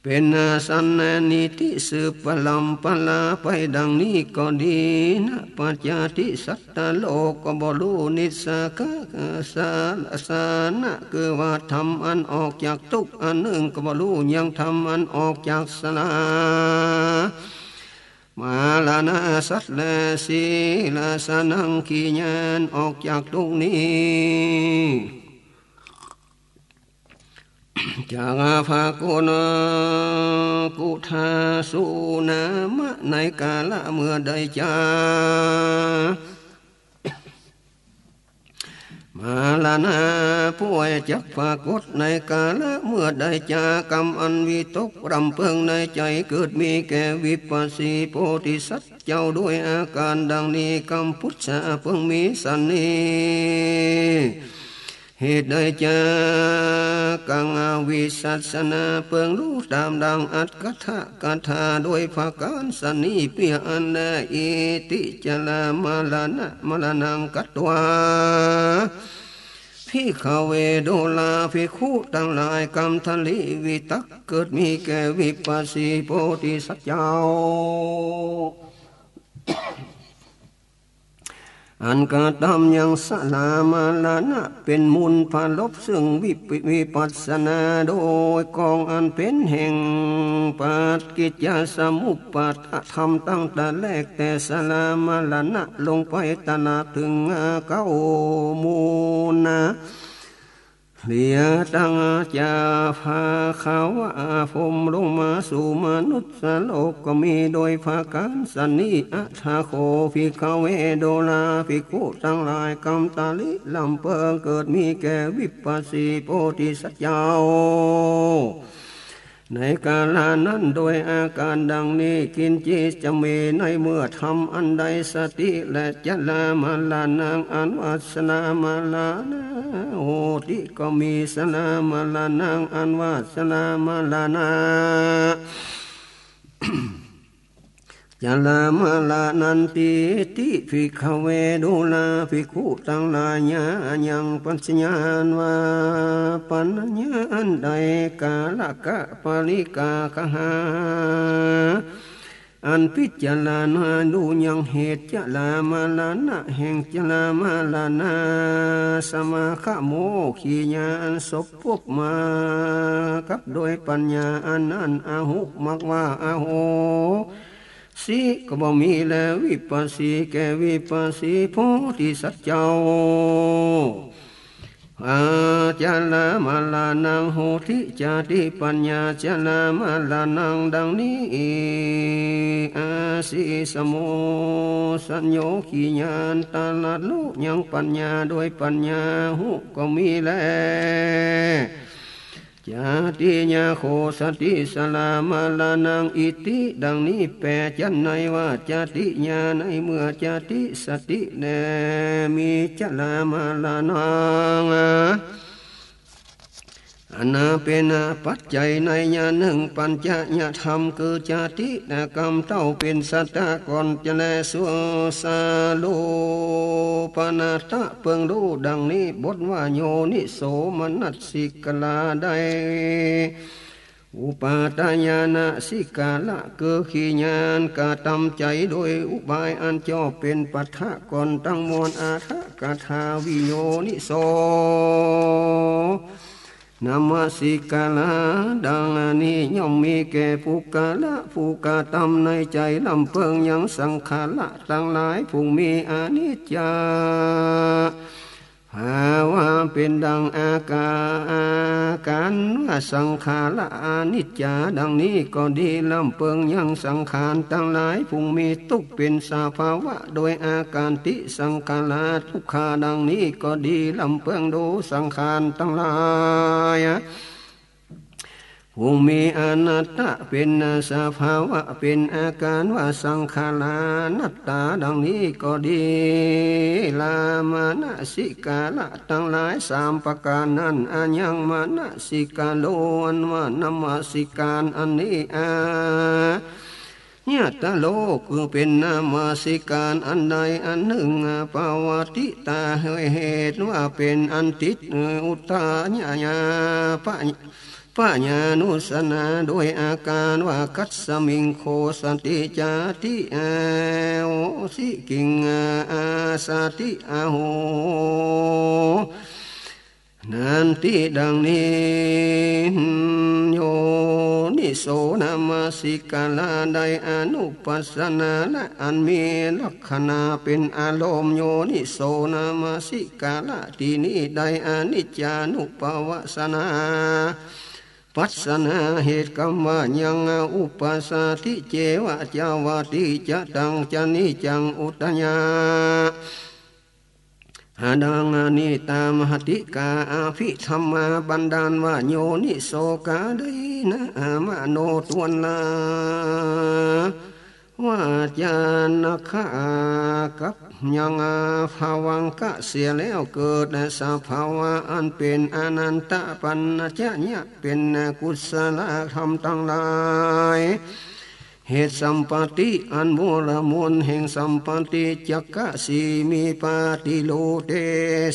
เป๋นสันนิติสืบปรำปราไปดังนี้ก็ดีนะ ปัจจาติสัตตโลกก็บ่ฮู้ นิสสะกะสา สานะ คือว่าธรรมอันออกจากตุ๊กข์อันนึ่งก็บ่ฮู้ ยังธรรมอันออกจากสลา มรณะสัตว์แล สีลสะนัง ขี้ย้านออกจากตุ๊กข์นี้ จากภาโกนะ กุทาสุนามะ ในกาละเมื่อใดจา มรณะป่วยจักปรากฏในกาละเมื่อใดจา กำอันวิตกรำเปิงในใจ๋เกิดมีแก่วิปัสสีโพธิสัตว์เจ้าด้วยอาก๋านดังนี้ กัมพุชชาเปิงมีสันนี้ เหตุใดจา กังอวิสัชนา เปิงฮู้ต๋ามดังอัตถกถาโดยประก๋านสันนี้เปียอันแล อิติจรามรณะมรณังกัตวา ภิกขเว ดูราภิกขุตังหลาย กำทะลิวิตกเกิดมีแก่วิปัสสีโพธิสัตว์เจ้า อันกระตำยังสลามรณะเป๋นมูลผลบเซิ่งวิป วิปัสสนา โดยกองอันเป๋นแห่งปัจจกิจจสมุปปาทธรรมตั้งแต่แรกแต่สลามรณะลงไปตลอดเถิงเก้ามูลนะ เหลือตั้งจาภาคะวะพรหมลงมาสู่มนุสสโลกก็มีโดยประก๋านสันนี้ อัตถะโข ภิกขเว ดูราภิกขุตังหลาย กำทะลิลำเปิงเกิดมีแก่วิปัสสีโพธิสัตว์เจ้า ในกาละนั้นโดยอาก๋านดังนี้ กิญจิจะมีในเมื่อธรรมอันใด สติและจรามรณัง อันว่าสลามรณะ โหติ ก็มีสลามรณัง อันว่าสลามรณะ จรามรณันติติ ภิกขเว ดูราภิกขุตังหลาย ญายังปัญญาอันว่าปัญญาอันใด กาละกะปริกาคหา อันพิจารณาดูยังเหตุจรามรณะแห่งจรามรณะ สมาคะโม ขี้ย้านสบพบมากับโดยปัญญาอันนั้น อหุ มักว่าอโหสิ ก็บ่มีแล วิปัสสี แก่วิปัสสีโพธิสัตว์เจ้า อา จรามรณัง โหติ จาติปัญญา จรามรณัง ดังนี้ อาสิสโม สัญโญ ขี้ย้านตรัสฮู้ยังปัญญาโดยปัญญา หุ ก็มีแล จาติญาโข สติ สลามรณัง อิติ ดังนี้แป๋จั้นในว่า จาติญา ในเมื่อจาติสติแล มีจรามรณัง อันนาเป๋นปัจจัยในยะนึ่ง ปัญจยะธรรมคือจาติและกำเต้าเป๋นสัตตะก่อนจะแล สัวสาโลปนาตะ เปิงฮู้ดังนี้ บทว่าโยนิโสมนัสสิกาลาได้ อุปาทญาณสิกาละ คือขี้ย้านกระตำใจ๋โดยอุบายอันจอบเป๋นปัทธะก่อนตังมวล อัตถกถาวิโยนิโส นมสิกาละ ดังนี้ย่อมมีแก่ปุคคละผู้กระตำในใจ๋ลำเปิงยังสังขาระตังหลายผู้มีอนิจจา ภาวะเป๋นดังอาก๋าน อาก๋านว่าสังขาระอนิจจา ดังนี้ก็ดี ลำเปิงยังสังขารตังหลายผู้มีตุ๊กข์เป๋นสภาวะ โดยอาก๋านติสังขาราทุกขา ดังนี้ก็ดี ลำเปิงดูสังขารตังหลาย ผู้มีอนัตตะเป๋นสภาวะ เป๋นอาก๋านว่าสังขารานัตตา ดังนี้ก็ดี ลามา นสิการะตังหลายสามประก๋านนั้น อะยังมนสิการโห อันว่านมัสก๋านอันนี้ อา ยะตะโห คือเป๋นนมัสก๋านอันใดอันนึ่ง ปะวัตติตา เหตุว่าเป๋นอันติด อุทาญาปะ ปะญานุสสนา โดยอาก๋านว่า คัสมิงโฆ สติจาติ อา โหสิ กิง อา อาสติ อะโห นันติ ดังนี้ โยนิโสนมัสการะ ได้อนุปัสสนาละอันมีลักขณะเป๋นอารมณ์ โยนิโสนมัสการะ ตี้นี้ได้อนิจจานุปัสสนา ปัสสนา เหตุกำว่ายัง อุปัสสติ เจวะ จาวติ จะตัง จะนิจจัง อุทาญา หาดังนี้ตาม หติกา อภิธัมมา บันดาลว่า โยนิโส ก๋าใดนะ มโน ตวนละ วาจานะ ขะ กับยัง ภวังคะ เสียแล้ว เกิดสภาวะอันเป๋นอนันตปัญจญะ เป๋นกุศลธรรมตังหลาย เหตุสัมปัตติอันมัวละมุนแห่งสัมปัตติจักกะสี่ มีปาฏิโลเต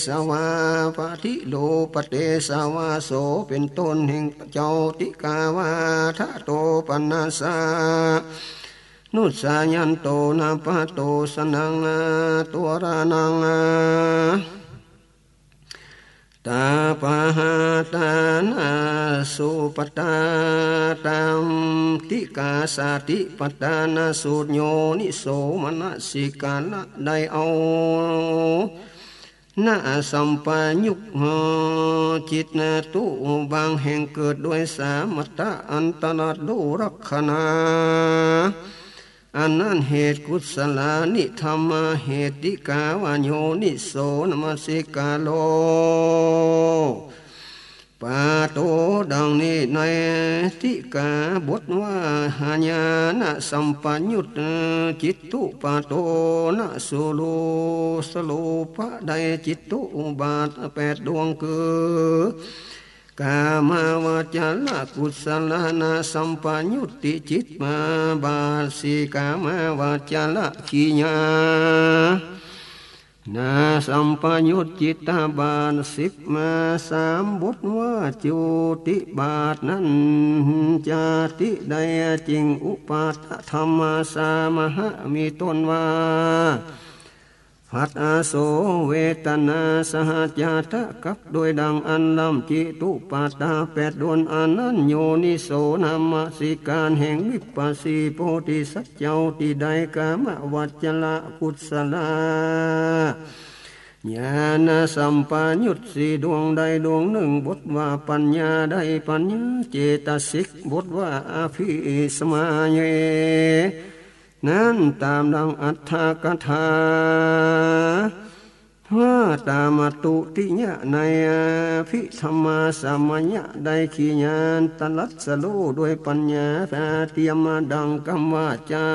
สวา ปาฏิโลปเตสวาโส เป๋นต้นแห่งเจ้า ติกาวาทะโต ปะนะสะ นุสสายันโต นะปะโต สะนัง นะ ตวะระนัง นะ ตาปะหาตานะ สุปะตา ตามติกา สติปัฏฐานสูตร โยนิโสมนสิการะ ได้เอา นะสัมปายุต จิตนะ ตุบางแห่งเกิดด้วยสามรรถะ อันตรัสรู้ลักขณะ อันนั้นเหตุกุศลานิธัมมา เหตุติกาว่า โยนิโสนมสิการโห ปาโต ดังนี้ในติกาบทว่า หายานะสัมปายุต จิตตุปาโตนะ สุรู สรูปะได้จิตตุบาทแปดดวงคือ กามาวจรกุศลานะสัมปายุตติจิตมาบาทสี่ กามาวจรขีญา นะสัมปายุตติจิตตบาทสิบมาสามบทว่า จุติบาทนั้น จาติได้จริง อุปาทธัมมาสามหะ มีต้นว่า ผัสสะโส เวทนา สหะจาตะ กับด้วยดังอันลำ จิตตุปาทแปดดวงอันนั้น โยนิโสนมสิการแห่งวิปัสสีโพธิสัตว์เจ้า ตี้ได้กามาวจรกุศลา ญาณสัมปายุตสี่ดวง ได้ดวงหนึ่งบทว่า ปัญญาได้ปัญญาเจตสิก บทว่า อภิสมัย นั้นตามดังอัตถกถา ว่าตามตุติยะในอภิธัมมาสมัยะ ได้ขีญาณตรัสรู้ด้วยปัญญา เตรียมมาดังกำว่า จา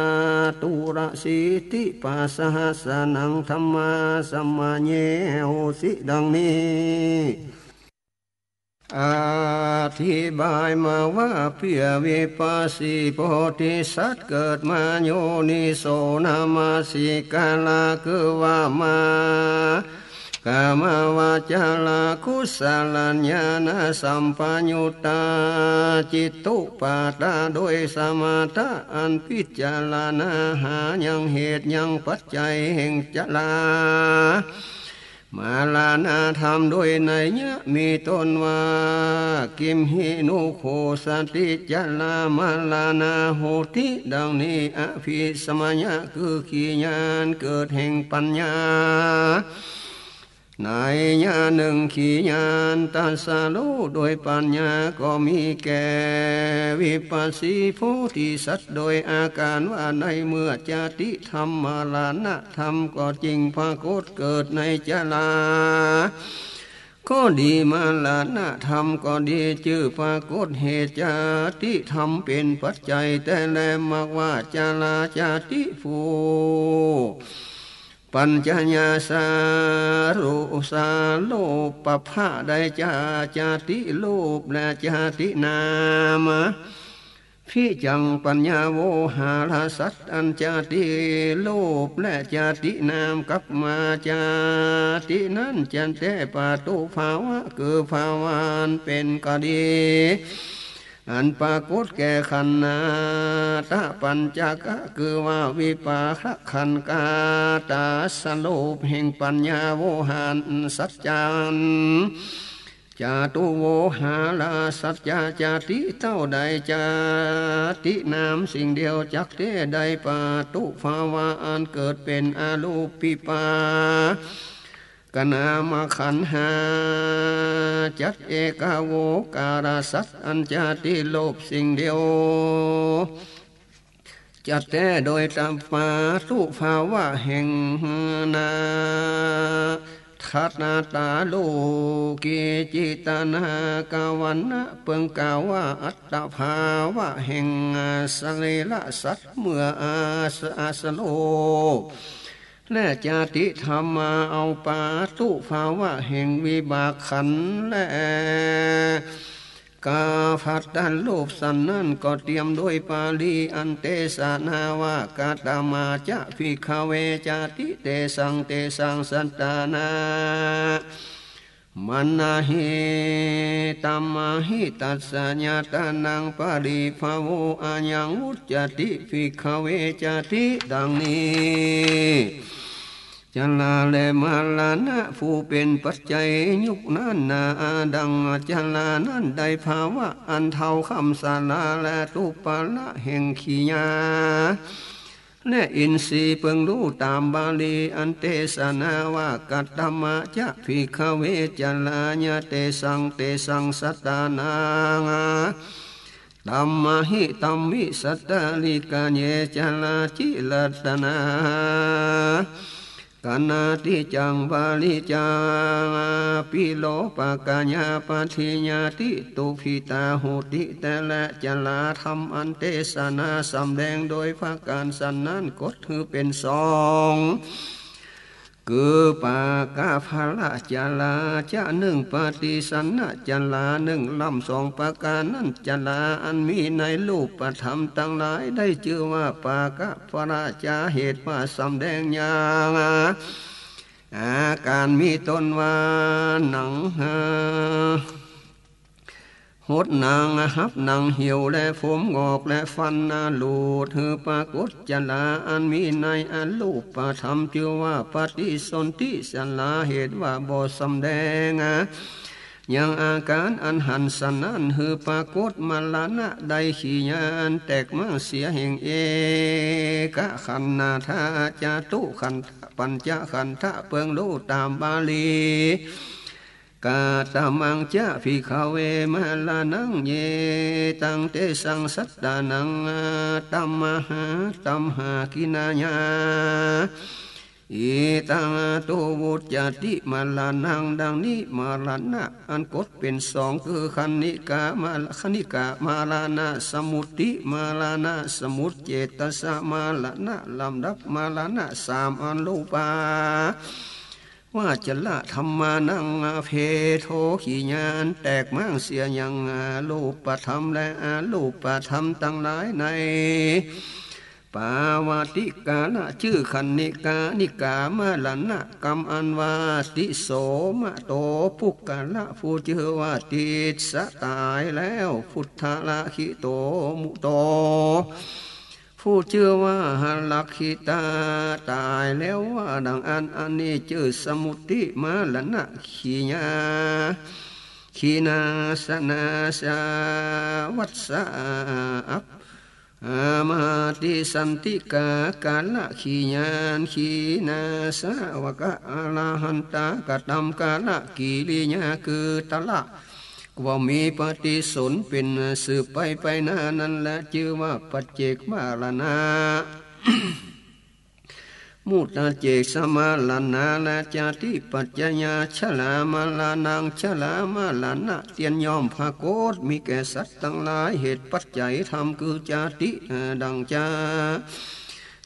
ตุรสีติปะสหัสสะนังธัมมาสมัยเย โหสิ ดังนี้ อธิบายมาว่า เปื้อวิปัสสีโพธิสัตว์เกิดมา โยนิโสนมสิการะ คือว่ามากามาวจรกุศลญาณสัมปายุตตา จิตตุปาทา โดยสมถะอันพิจารณาหายังเหตุยังปัจจัยแห่งจรา มรณธรรม โดยนัยยะมีต้นว่า กิมหินุโคสติจรามรณาโหติ ดังนี้ อภิสมัยะ คือขีญาณเกิดแห่งปัญญา นัยยะหนึ่ง ขีญาณตรัสรู้โดยปัญญาก็มีแก่วิปัสสีโพธิสัตว์ โดยอาก๋านว่า ในเมื่อจาติธรรม มรณธรรมก็จึงปรากฏเกิดในจรา ก็ดี มรณธรรมก็ดี จื้อปรากฏเหตุจาติธรรมเป๋นปัจจัย แต่แลมากว่าจราจาติ ผู้ ปัญจญาสารูป สารูปปะพะได้แก่ จาติรูปและจาตินาม ภิจัง ปัญญา โวหารสัตว์ อันจาติรูปและจาตินาม กัปมา จาตินั้น จันเต ปะตุภาวะ คือภาวะอันเป๋นก็ดี อันปรากฏแก่ขันธะปัญจกะ คือว่าวิปากขันธ์ กาตาสรูปแห่งปัญญา โวหารสัจจัน จาตุโวหารสัจจะ จาติเต้าใด จาตินามสิ่งเดียว จักแต๊ได้ ปะตุภาวะ อันเกิดเป๋นอรูปปิปากนามขันธ์ห้า จักเอกโวหารสัตว์ อันจาติรูปสิ่งเดียว จักแต๊โดยตาม ปะตุภาวะแห่งนา ทัตตา โลกิ จิตนากวรรณะ เปิงกล่าวว่าอัตตภาวะแห่งสรีระสัตว์ เมื่ออาส อาสรูป และจาติธรรมมาเอาปะตุภาวะแห่งวิบากขันธ์และ กาภัตตรูปสันนั้น ก็เตรียมโดยปาลี อันเตสนาว่า กัตมาจะ ภิกขเว จาติเตสัง เตสังสัตตานัง มะนะหิ ตัมมะหิ ตัสสะ ญาตานัง ปริภะโว อะยัง วุจจติ ภิกขเว จาติ ดังนี้ จราและมรณะผู้เป๋นปัจจัยยุคนั้นนา ดังจรานั้นได้ภาวะอันเท่าคำสาราและตุปปะละแห่งขีญา และอินทรีย์เปิงฮู้ต๋ามบาลี อันเตสนาว่า กัตมาจะ ภิกขเว จรา ญาเตสัง เตสังสัตตานัง ตัมมะหิ ตัมมิ สัตตาริกะเย จรา จิรัตตานัง กาณาติจัง บาลีจัง ปิโลปะกายาปัตถิญาติ ตุขิตาโหติ แต่และจราธรรมอันเตสนาสำแดงโดยประก๋านสันนั้น กฏหื้อเป๋นสอง คือปากะพละจรา จะนึ่ง ปฏิสันนะจรานึ่ง ล่ำสองประก๋านนั้น จราอันมีในรูปธรรมตังหลาย ได้จื้อว่าปากะพละจา เหตุว่าสำแดงอย่าง อาก๋านมีต้นว่า หนัง หดหนัง หับหนังเหี่ยว และผมหงอก และฟันหลุด หื้อปรากฏจราอันมีในอรูปธรรม จื้อว่าปฏิสนธิจรา เหตุว่าบ่สำแดง ยังอาก๋านอันหันสันนั้น หื้อปรากฏมรณะ ได้ขีญาอันแตกม้างเสียแห่งเอกขันธะ จาตุขันธะ ปัญจขันธะ เปิงฮู้ต๋ามบาลี กาตมังจะ ภิกขเว มรณัง เยตัง เตสังสัตตานัง ตัมมะหา ตัมหากิณาญา อิตัง ตุ วุจจติ มรณัง ดังนี้มรณะอันกฏเป๋นสอง คือคณิกามร คณิกามรณะ สมุติมรณะ สมุจเจตสมรณะ ลำดับมรณะสาม อันฮู้ว่า ว่าจราธรรมานัง อเภโท ขีญาอันแตกม้างเสียยังอรูปธรรมและอรูปธรรมตังหลายใน ปาวัตติกาละ จื้อคณิกา นิกามรณะ กำอันว่า ติโสมะโต ปุคคละ ผู้จื้อว่าติสสะ ต๋ายแล้ว พุทธะละขิโต มุโต ผู้จื้อว่าหลักขิตา ต๋ายแล้วว่าดังอั้น อันนี้จื้อสมุติมรณะ ขีญา ขีณาสนาสาวัสสะ อัป อามาติสันติกากาละ ขีญา ขีณาสาวกะ อรหันตากะตำกาละ กิริยา คือตละ ว่ามีปฏิสนธิเป๋นสืบไปไปหน้านั้นแหละ จื้อว่าปัจเจกมรณะ มุตตะเจกสมรณะ และจาติปัจจยา ชรามรณัง ชรามรณะ เตียนย่อมปรากฏมีแก่สัตว์ตังหลาย เหตุปัจจัยธรรมคือจาติ ดังจา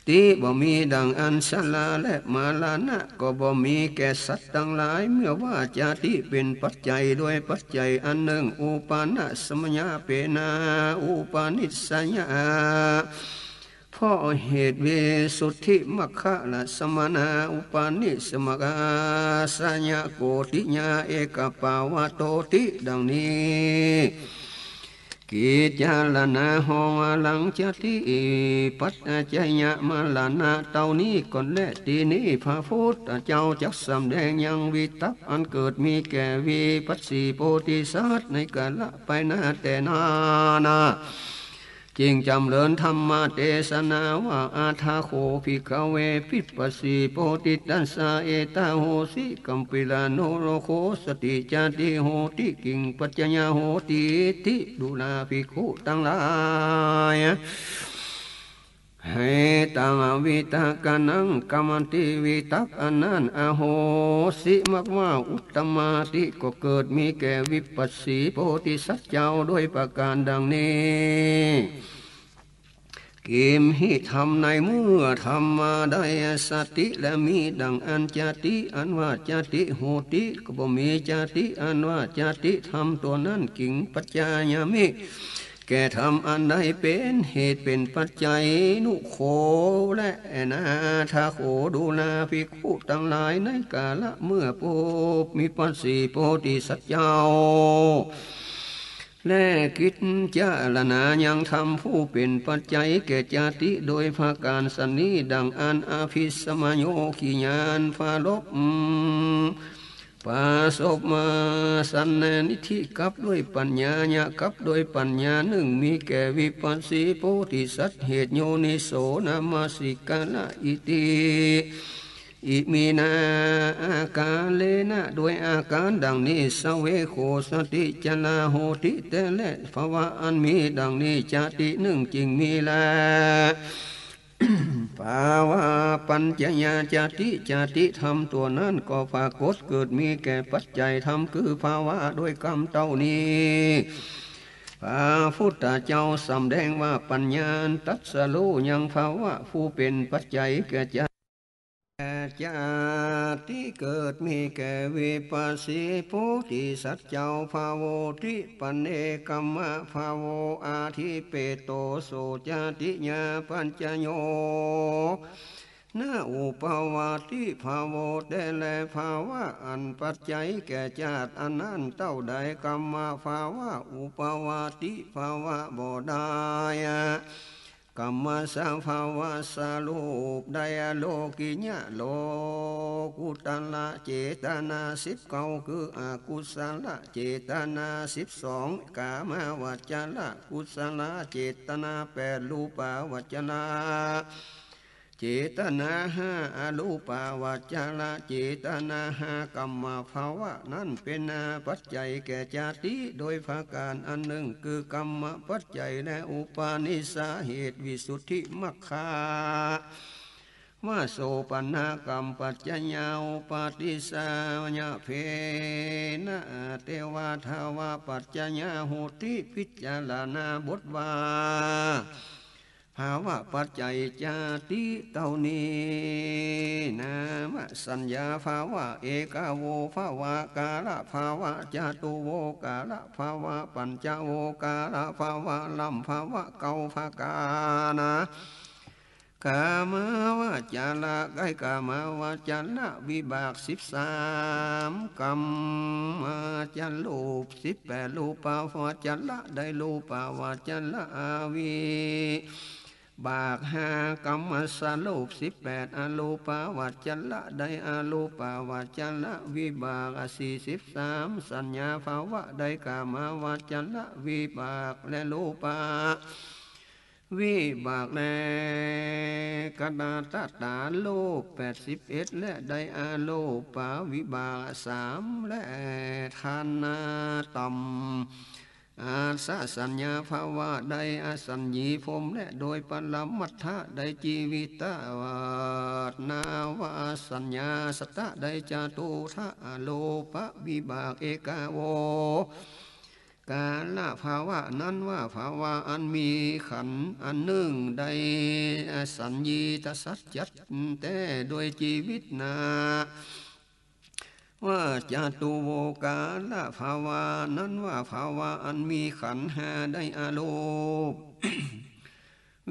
ติบ่มีดั่งอันชราและมรณะก็บ่มีแก่สัตว์ตังหลาย เมื่อว่าจาติเป๋นปัจจัยโดยปัจจัยอันนึ่ง อุปาทะสมัยเปนา อุปาทิสสะยะ เพราะเหตุวิสุทธิมัคคะละสมนา อุปาทิสสะมัคคะสะยะโกติยา เอกปาวัตโตติ ดั่งนี้ กิจจารณา หอวารังจาติ ปัจจยมรณะ เต้านี้ก่อนแล ทีนี้พระพุทธเจ้าจักสำแดงยังวิตกอันเกิดมีแก่วิปัสสีโพธิสัตว์ ในกาละไปหน้าแต่นั้นนา จึงจำเริญธรรมเตสนาว่า อัฏฐะโข ภิกขะเว วิปัสสีโพธิตัสสะ เอตาโหสิ กัมปิลานุโรโค สติจาติโหติ กิงปัจจยาโหติติ ดูราภิกขุตังหลาย เหตัง วิตกานัง กัมมันติ วิตกอันนั้น อโหสิ มักว่า อุตตมาติ ก็เกิดมีแก่วิปัสสีโพธิสัตว์เจ้าโดยประก๋านดั่งนี้ กิมหิ ธรรมในเมื่อธรรมใด สติ และมีดั่งอันจาติ อันว่าจาติ โหติ ก็บ่มีจาติ อันว่าจาติ ธรรมตั๋วนั้น กิงปัจจยามิ แก่ธรรมอันใดเป๋นเหตุเป๋นปัจจัย นุโข และนาถโข ดูราภิกขุตังหลาย ในกาละเมื่อพบวิปัสสีโพธิสัตว์เจ้า และกิจจารณายังธรรมผู้เป๋นปัจจัยแก่จาติโดยประก๋านสันนี้ ดั่งอันอภิสัมโมคขิยานปรารภ ประสบมาสันนิธิกับด้วยปัญญา ยะกับด้วยปัญญานึ่ง มีแก่วิปัสสีโพธิสัตว์ เหตุโยนิโสนมสิการะ อิติ อิมินา อาการะ โดยอาก๋านดั่งนี้ สะเวโข สติจาระ โหติ แต๊แล ภาวะอันมีดั่งนี้ จาตินึ่งจึงมีแล ภาวะปัจจยาจาติ จาติธรรมตั๋วนั้นก็ปรากฏเกิดมีแก่ปัจจัยธรรมคือภาวะโดยกำเต้านี้ พระพุทธเจ้าสำแดงว่าปัญญาตรัสรู้ยังภาวะผู้เป๋นปัจจัยแก่จาติ จาติเกิดมีแก่วิปัสสีโพธิสัตว์เจ้า ภะโวติ ปันเน กัมมะภะโว อาทิเปโต โส จาติยาปัจจโย นะ อุปปาติ ภะโว แต๊แล ภาวะอันปัจจัยแก่จาติอันนั้นเต้าใด กัมมะภาวะ อุปปาติ ภาวะบ่ได้ กัมมะสภาวะ สรุปได้ โลกิยะ โลกุตระ เจตนาสิบเก้า คืออกุศลเจตนาสิบสอง กามาวจรกุศลเจตนาแปด รูปาวจรเจตนาห้า อรูปาวจรเจตนาห้า กัมมะภาวะนั้นเป๋นปัจจัยแก่จาติโดยประก๋านอันนึ่ง คือกัมมะปัจจัย และอุปนิสสะเหตุ วิสุทธิมัคคะ วโสปนัสสะกัมมปัจจยา อุปาทิสสะยะ เปนะ เตวะ ทวะปัจจยา โหติ พิจารณาบทว่า ภาวะปัจจัยจาติเต้านี้ นามสัญญาภาวะ เอกโวภาวะ กาละภาวะ จตุโวกาละภาวะ ปัญจโวกาละภาวะ ลำภาวะเก้าประก๋าน กามาวจระ ได้กามาวจระวิบากสิบสาม กัมมาวจรูปสิบแปด รูปาวจระได้รูปาวจระอาวิบากห้า กัมมสรูปสิบแปด อรูปาวจระได้อรูปาวจระวิบากสี่สิบสาม สัญญาภาวะได้กามาวจระวิบากและรูปา วิบากแล กะตะตารูปแปดสิบเอ็ด และได้อรูปาวิบากสาม และฐานะต่ำ อาสสะสัญญาภาวะได้อสัญญีพรหม และโดยปรมัตถะได้จีวิตะนาวาสัญญา สัตตะได้จตุทะอรูปวิบาก เอกโว กาละภาวะนั้นว่าภาวะอันมีขันธ์อันนึ่งได้สัญญูตสัจจัดแต๊โดยจีวิตนา ว่าจตุโวกาละภาวะนั้นว่าภาวะอันมีขันธ์ห้าได้อารูป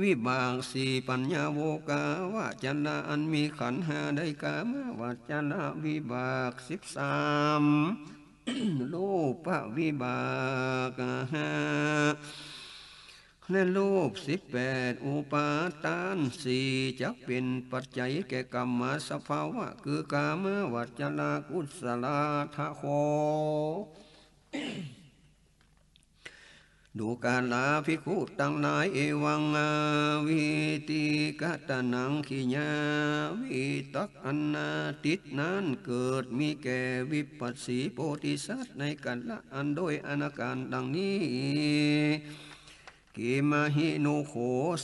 วิบากสี่ ปัญญาโวกาวจระอันมีขันธ์ห้าได้กามวจระวิบากสิบสาม รูปวิบากห้า และรูปสิบแปด อุปาทานสี่ จักเป๋นปัจจัยแก่กรรมสภาวะ คือกามวจระกุศลาทะโข ดูกราภิกขุตังหลาย เอวังวิติกตะนัง ขีณาวิตกอันนาทิตนั้นเกิดมีแก่วิปัสสีโพธิสัตว์ในกาละอันโดยอานาการดังนี้ ขีณาหินุโข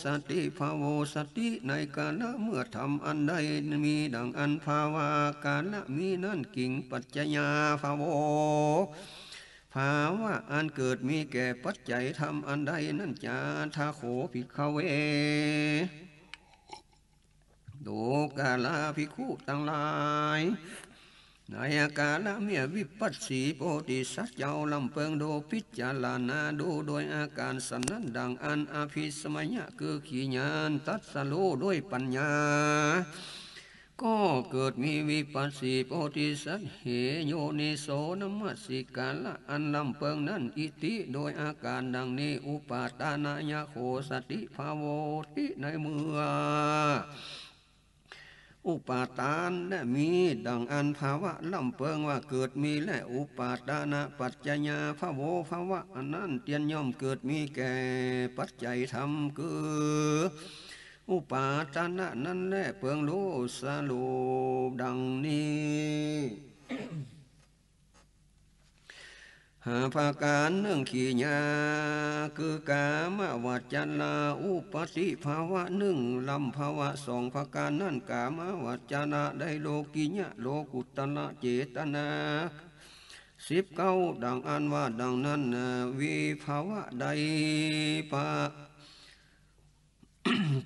สติภาโว สติในกาละเมื่อธรรมอันใดมีดังอันภาวะ กาละมีนั้น กิงปัจจยาภาโว ภาวะอันเกิดมีแก่ปัจจัยธรรมอันใดนั้นจา ทะโข ภิกขเว ดูกราภิกขุตังหลาย ในกาละเมื่อวิปัสสีโพธิสัตว์เจ้าลำเปิงโดพิจารณาดูโดยอาการสันนั้นดังอันอภิสมัยะคือขีณาตรัสรู้โดยปัญญา ก็เกิดมีวิปัสสีโพธิสัตว์ เหโยนิโสนมัสสิกาละอันลำเปิงนั้น อิติโดยอาการดังนี้ อุปาทานายะโขสติภาโว ติในเมื่อ อุปาทานและมีดังอันภาวะลำเปิงว่าเกิดมีและอุปาทานปัจจยาภาโว ภาวะอันนั้นเตียนย่อมเกิดมีแก่ปัจจัยธรรมคือ อุปาทานนั้นแลเปิงรู้สรุปดังนี้ ห้าประการ นึ่ง ขีณา คือกามวจระอุปาทานภาวะนึ่ง ลำภาวะสองประการนั้น กามวจระได้โลกิยะโลกุตตระเจตนา สิบเก้า ดังอันว่าดังนั้น วิภาวะได้ปะ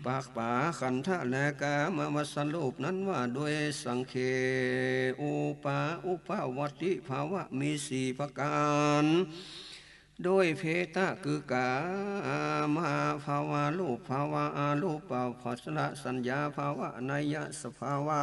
ปากป๋าขันธะและกามวสรูปนั้นว่าโดยสังเขป อุปา อุปาวัตติภาวะมีสี่ประการ โดยเพทะคือกามภาวะ รูปภาวะ อรูปปัจจระสัญญาภาวะ นัยยะสภาวะ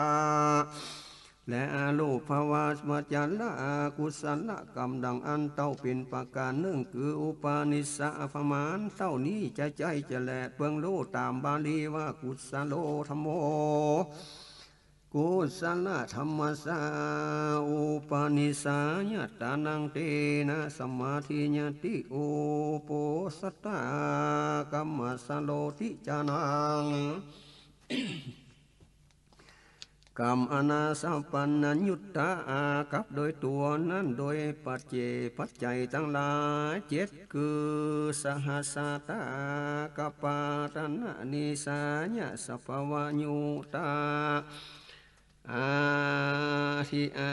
และอรูปภาวะ วจระอกุศลกรรมดังอันเต้าเป๋นประการนึ่ง คืออุปนิสสะประมาณเต้านี้ จะใจ๊จะแลเปิงรู้ต๋ามบาลีว่า กุสโลธัมโม กุสลธัมมัสสะ อุปนิสสายตานัง เตนะสมาธิญาติ อุปโสตะกัมมัสสะโลติจานัง กรรมอนาสปัญญยุตตะ อากับโดยตั๋วนั้น โดยปัจเจกปัจจัยตังหลายเจ็ด คือ สหัสสะตะ อากัปปะตะนะ นิสสายะสภาวะยุตตะ อาทิอา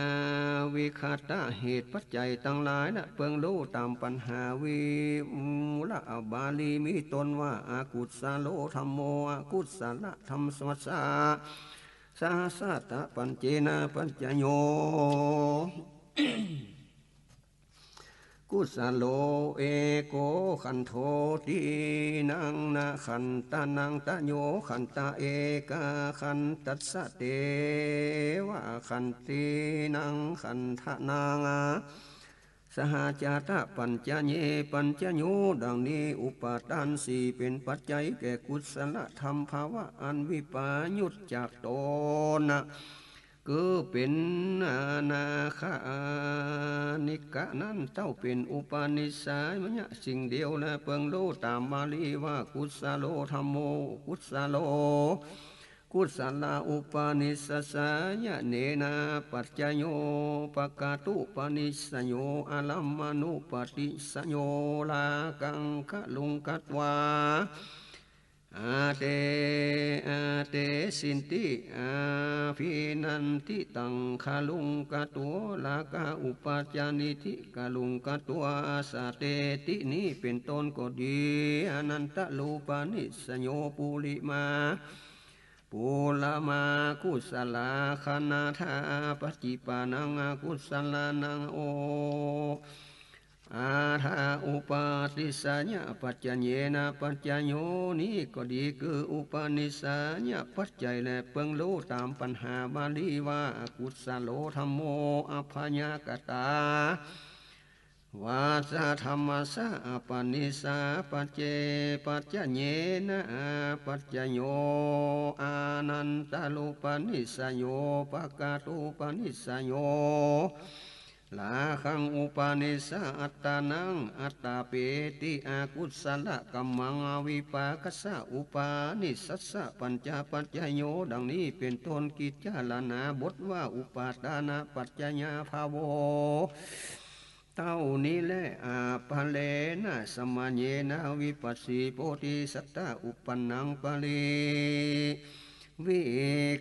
วิคตะ เหตุปัจจัยตังหลายและเปิงรู้ต๋ามปัญหาวิมูละบาลีมีต้นว่า อกุสโลธัมโม อกุสลธัมมัสสะ สหัสสะตะ ปัญเจนะ ปัญจโญ กุสโล เอโกขันโธ ตีนังนะขันตานัง ตะโยขันตะ เอกขันตัสสะ เตวะขันตีนังขันธานัง สหะจาตะ ปัญจเย ปัญจโญ ดังนี้ อุปาทานสี่เป๋นปัจจัยแก่กุสลธัมภาวะอันวิปยุตจากต๋นนะ คือเป๋นอนาคานิกะนั้น เต้าเป๋นอุปนิสสายมยะสิ่งเดียว และเปิงรู้ต๋ามบาลีว่า กุสโลธัมโม กุสโล กุสลาอุปนิสสายะเนนะ ปัจจโย ปะกะตุปนิสโย อารัมมณุปนิสโย รากังคะลุงคัตวา อาเต อาเตสินติ อาภินันทิตัง คลุงกะตัว ลากะอุปัจจานิธิ คลุงกะตัว สะเตติ นี้เป๋นต้นก็ดี อานันตะรูปะนิสสโย ปุริมา ปุระมากุสลา ขันธา ปัจฉิปานัง อกุสลานัง โอ อาทา อุปาทิสสะยะ ปัจจเยนะ ปัจจโย นี้ก็ดี คืออุปนิสสะยะปัจจัย และเปิงฮู้ต๋ามปัญหาบาลีว่า อกุสโล ธัมโม อัพพยากตา วาสะธัมมัสสะ อัปปนิสสา ปัจเจ ปัจจเยนะ อัพพยากตา อานันตะรูปะนิสสโย ปะกะตูปะนิสสโย ลาคัง อุปนิสสะ อัตตานัง อัตตาเปติ อกุสละกัมมัง อวิปากัสสะ อุปนิสสัสสะ ปัญจปัจจโย ดังนี้เป๋นต้น กิจจารณาบทว่า อุปาทานะปัจจยาภาโว เต้านี้แล อัปปะเรนะ สมัยเยนะ วิปัสสีโพธิสัตตะ อุปปันนัง ปริ วิ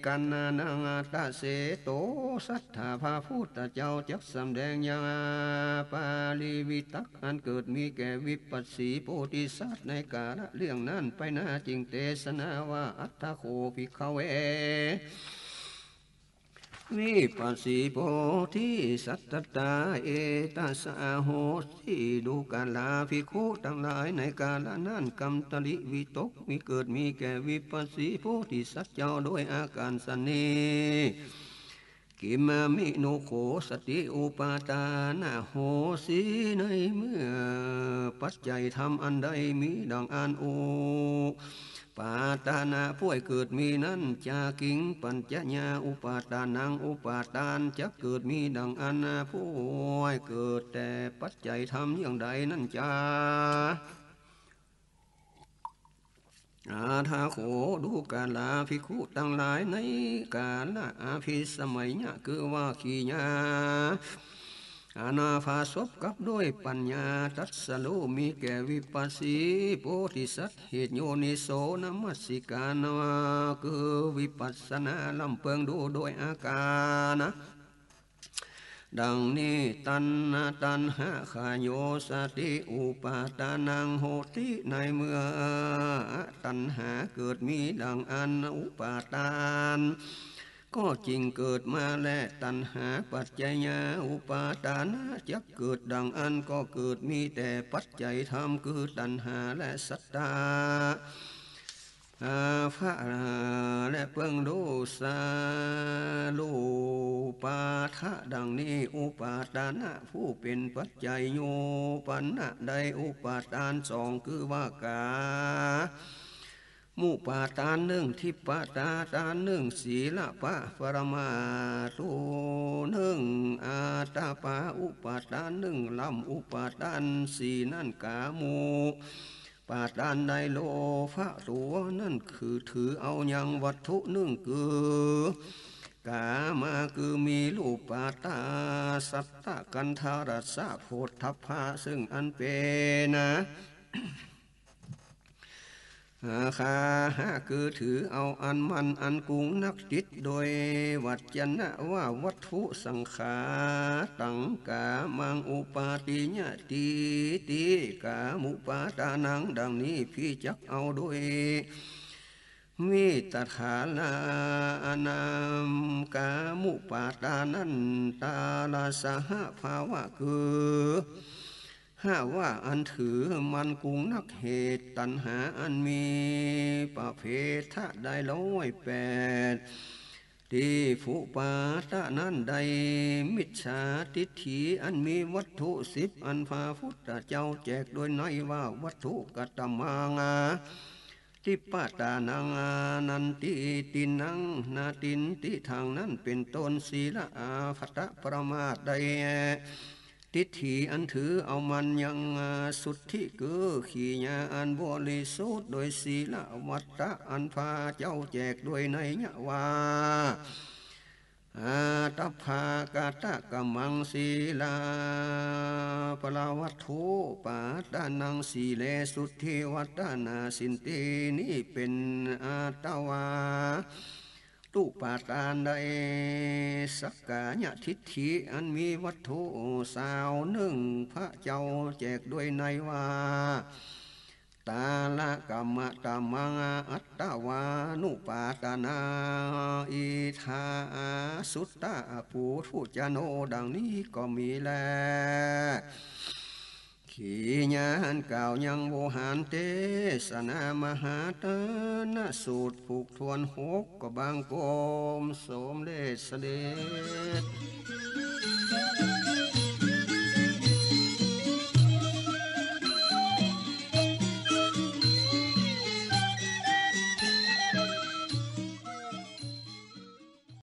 กัณณานัง อัตตะเสโต สัตถา พระพุทธเจ้าจักสำแดงยังปริวิตกอันเกิดมีแก่วิปัสสีโพธิสัตว์ในกาละเรื่องนั้นไปนาจึงเตสนาว่า อัตถะโข ภิกขะเว วิปัสสีโพธิสัตตา เอตัสสะ โหสิ ดูกราภิกขุตังหลาย ในกาละนั้น กัมตริ วิตกมีเกิดมีแก่วิปัสสีโพธิสัตว์เจ้าโดยอาก๋ารสันนี้ กิมมะมิ โน โขสติ อุปาทานะ โหสิ ในเมื่อปัจจัยธรรมอันใดมีดังอั้น อุปาทานะ ผู้ให้เกิดมีนั้น จากิง ปัจจยา อุปาทานัง อุปาทานจักเกิดมีดังอั้น ผู้ให้เกิดแต่ปัจจัยธรรมอย่างใดนั้นจา อัตถะโข ดูกราภิกขุตังหลาย ในกาละอภิสมัยยะ คือว่าขีญาอานาปาสพกับด้วยปัญญา ตรัสรู้มีแก่วิปัสสีโพธิสัตว์ เหตุโยนิโสนมัสสิการว่า คือวิปัสสนาลำเปิงดูโดยอาก๋าร ดังนี้ ตัณหา ตัณหะขโยสติ อุปาทานัง โหติ ในเมื่อตัณหาเกิดมีดังอั้น อุปาทานก็จึงเกิดมา และตัณหาปัจจยา อุปาทานะจักเกิดดังอั้น ก็เกิดมีแต่ปัจจัยธรรม คือตัณหาและสัตตะ อาภะ และเปิงดูสะ รูปาทะ ดังนี้ อุปาทานะ ผู้เป๋นปัจจัยโยปันนะ ได้อุปาทานสอง คือว่ากามุปาทานนึ่ง ทิพปาทานนึ่ง สีละปะปรมาตูนึ่ง อาตปาอุปาทานนึ่ง ลำอุปาทานสี่นั้น กามุ ปาทานได้ โลภะตั๋วนั้นคือถือเอายังวัตถุนึ่ง คือกามา คือมีรูปาทาน สัตตะ คันธะ รัสสะ โผฏฐัพพะ ซึ่งอันเป๋นอาหาร คือถือเอาอันมันอันกุงนัก ติดโดยวัจจนะว่าวัตถุ สังขาตัง กามัง อุปาทิยะ ตีติ กามุปาทานัง ดังนี้ ภิจักเอาโดยมิตถาลา นามกามุปาทานันตาลาสหภาวะ คือ หากว่าอันถือมันกุงนัก เหตุตัณหาอันมีประเภทะได้ร้อยแปด ทิฏฐิปาทะนั้นได้ มิจฉาทิฏฐิอันมีวัตถุสิบอันพระพุทธเจ้าแจกโดยในว่า วัตถุกัตตมัง ทิฏฐิปาทานัง นัตถิตินนัง นาทิฏฐิทัง นั้นเป๋นต้น สีละอาภัตตปรมาทได้ ทิฏฐิอันถือเอามันยังสุทธิ คือขีญาอันบริสุทธิ์ โดยสีละวัตตะอันพระเจ้าแจกโดยในยะว่า อาตภากัตตะกะมัง สีลาปะละวัตถุปาตานัง สีเลสุทธิวัตตนา สินตีนี้เป๋นอาตวา ตุปาตานได้ สักกายะทิฏฐิอันมีวัตถุสาวนึ่ง พระเจ้าแจกด้วยในว่า ตาละกะมะตะมัง อัตตวานุปาตานา อิทาสุตตะ ปุถุชโน ดังนี้ก็มีแล ขีณาอันกล่าวยังโวหารเตสนามหาทานสูตรผูกถ้วนหก ก็บังคมสมเร็จเสด็จ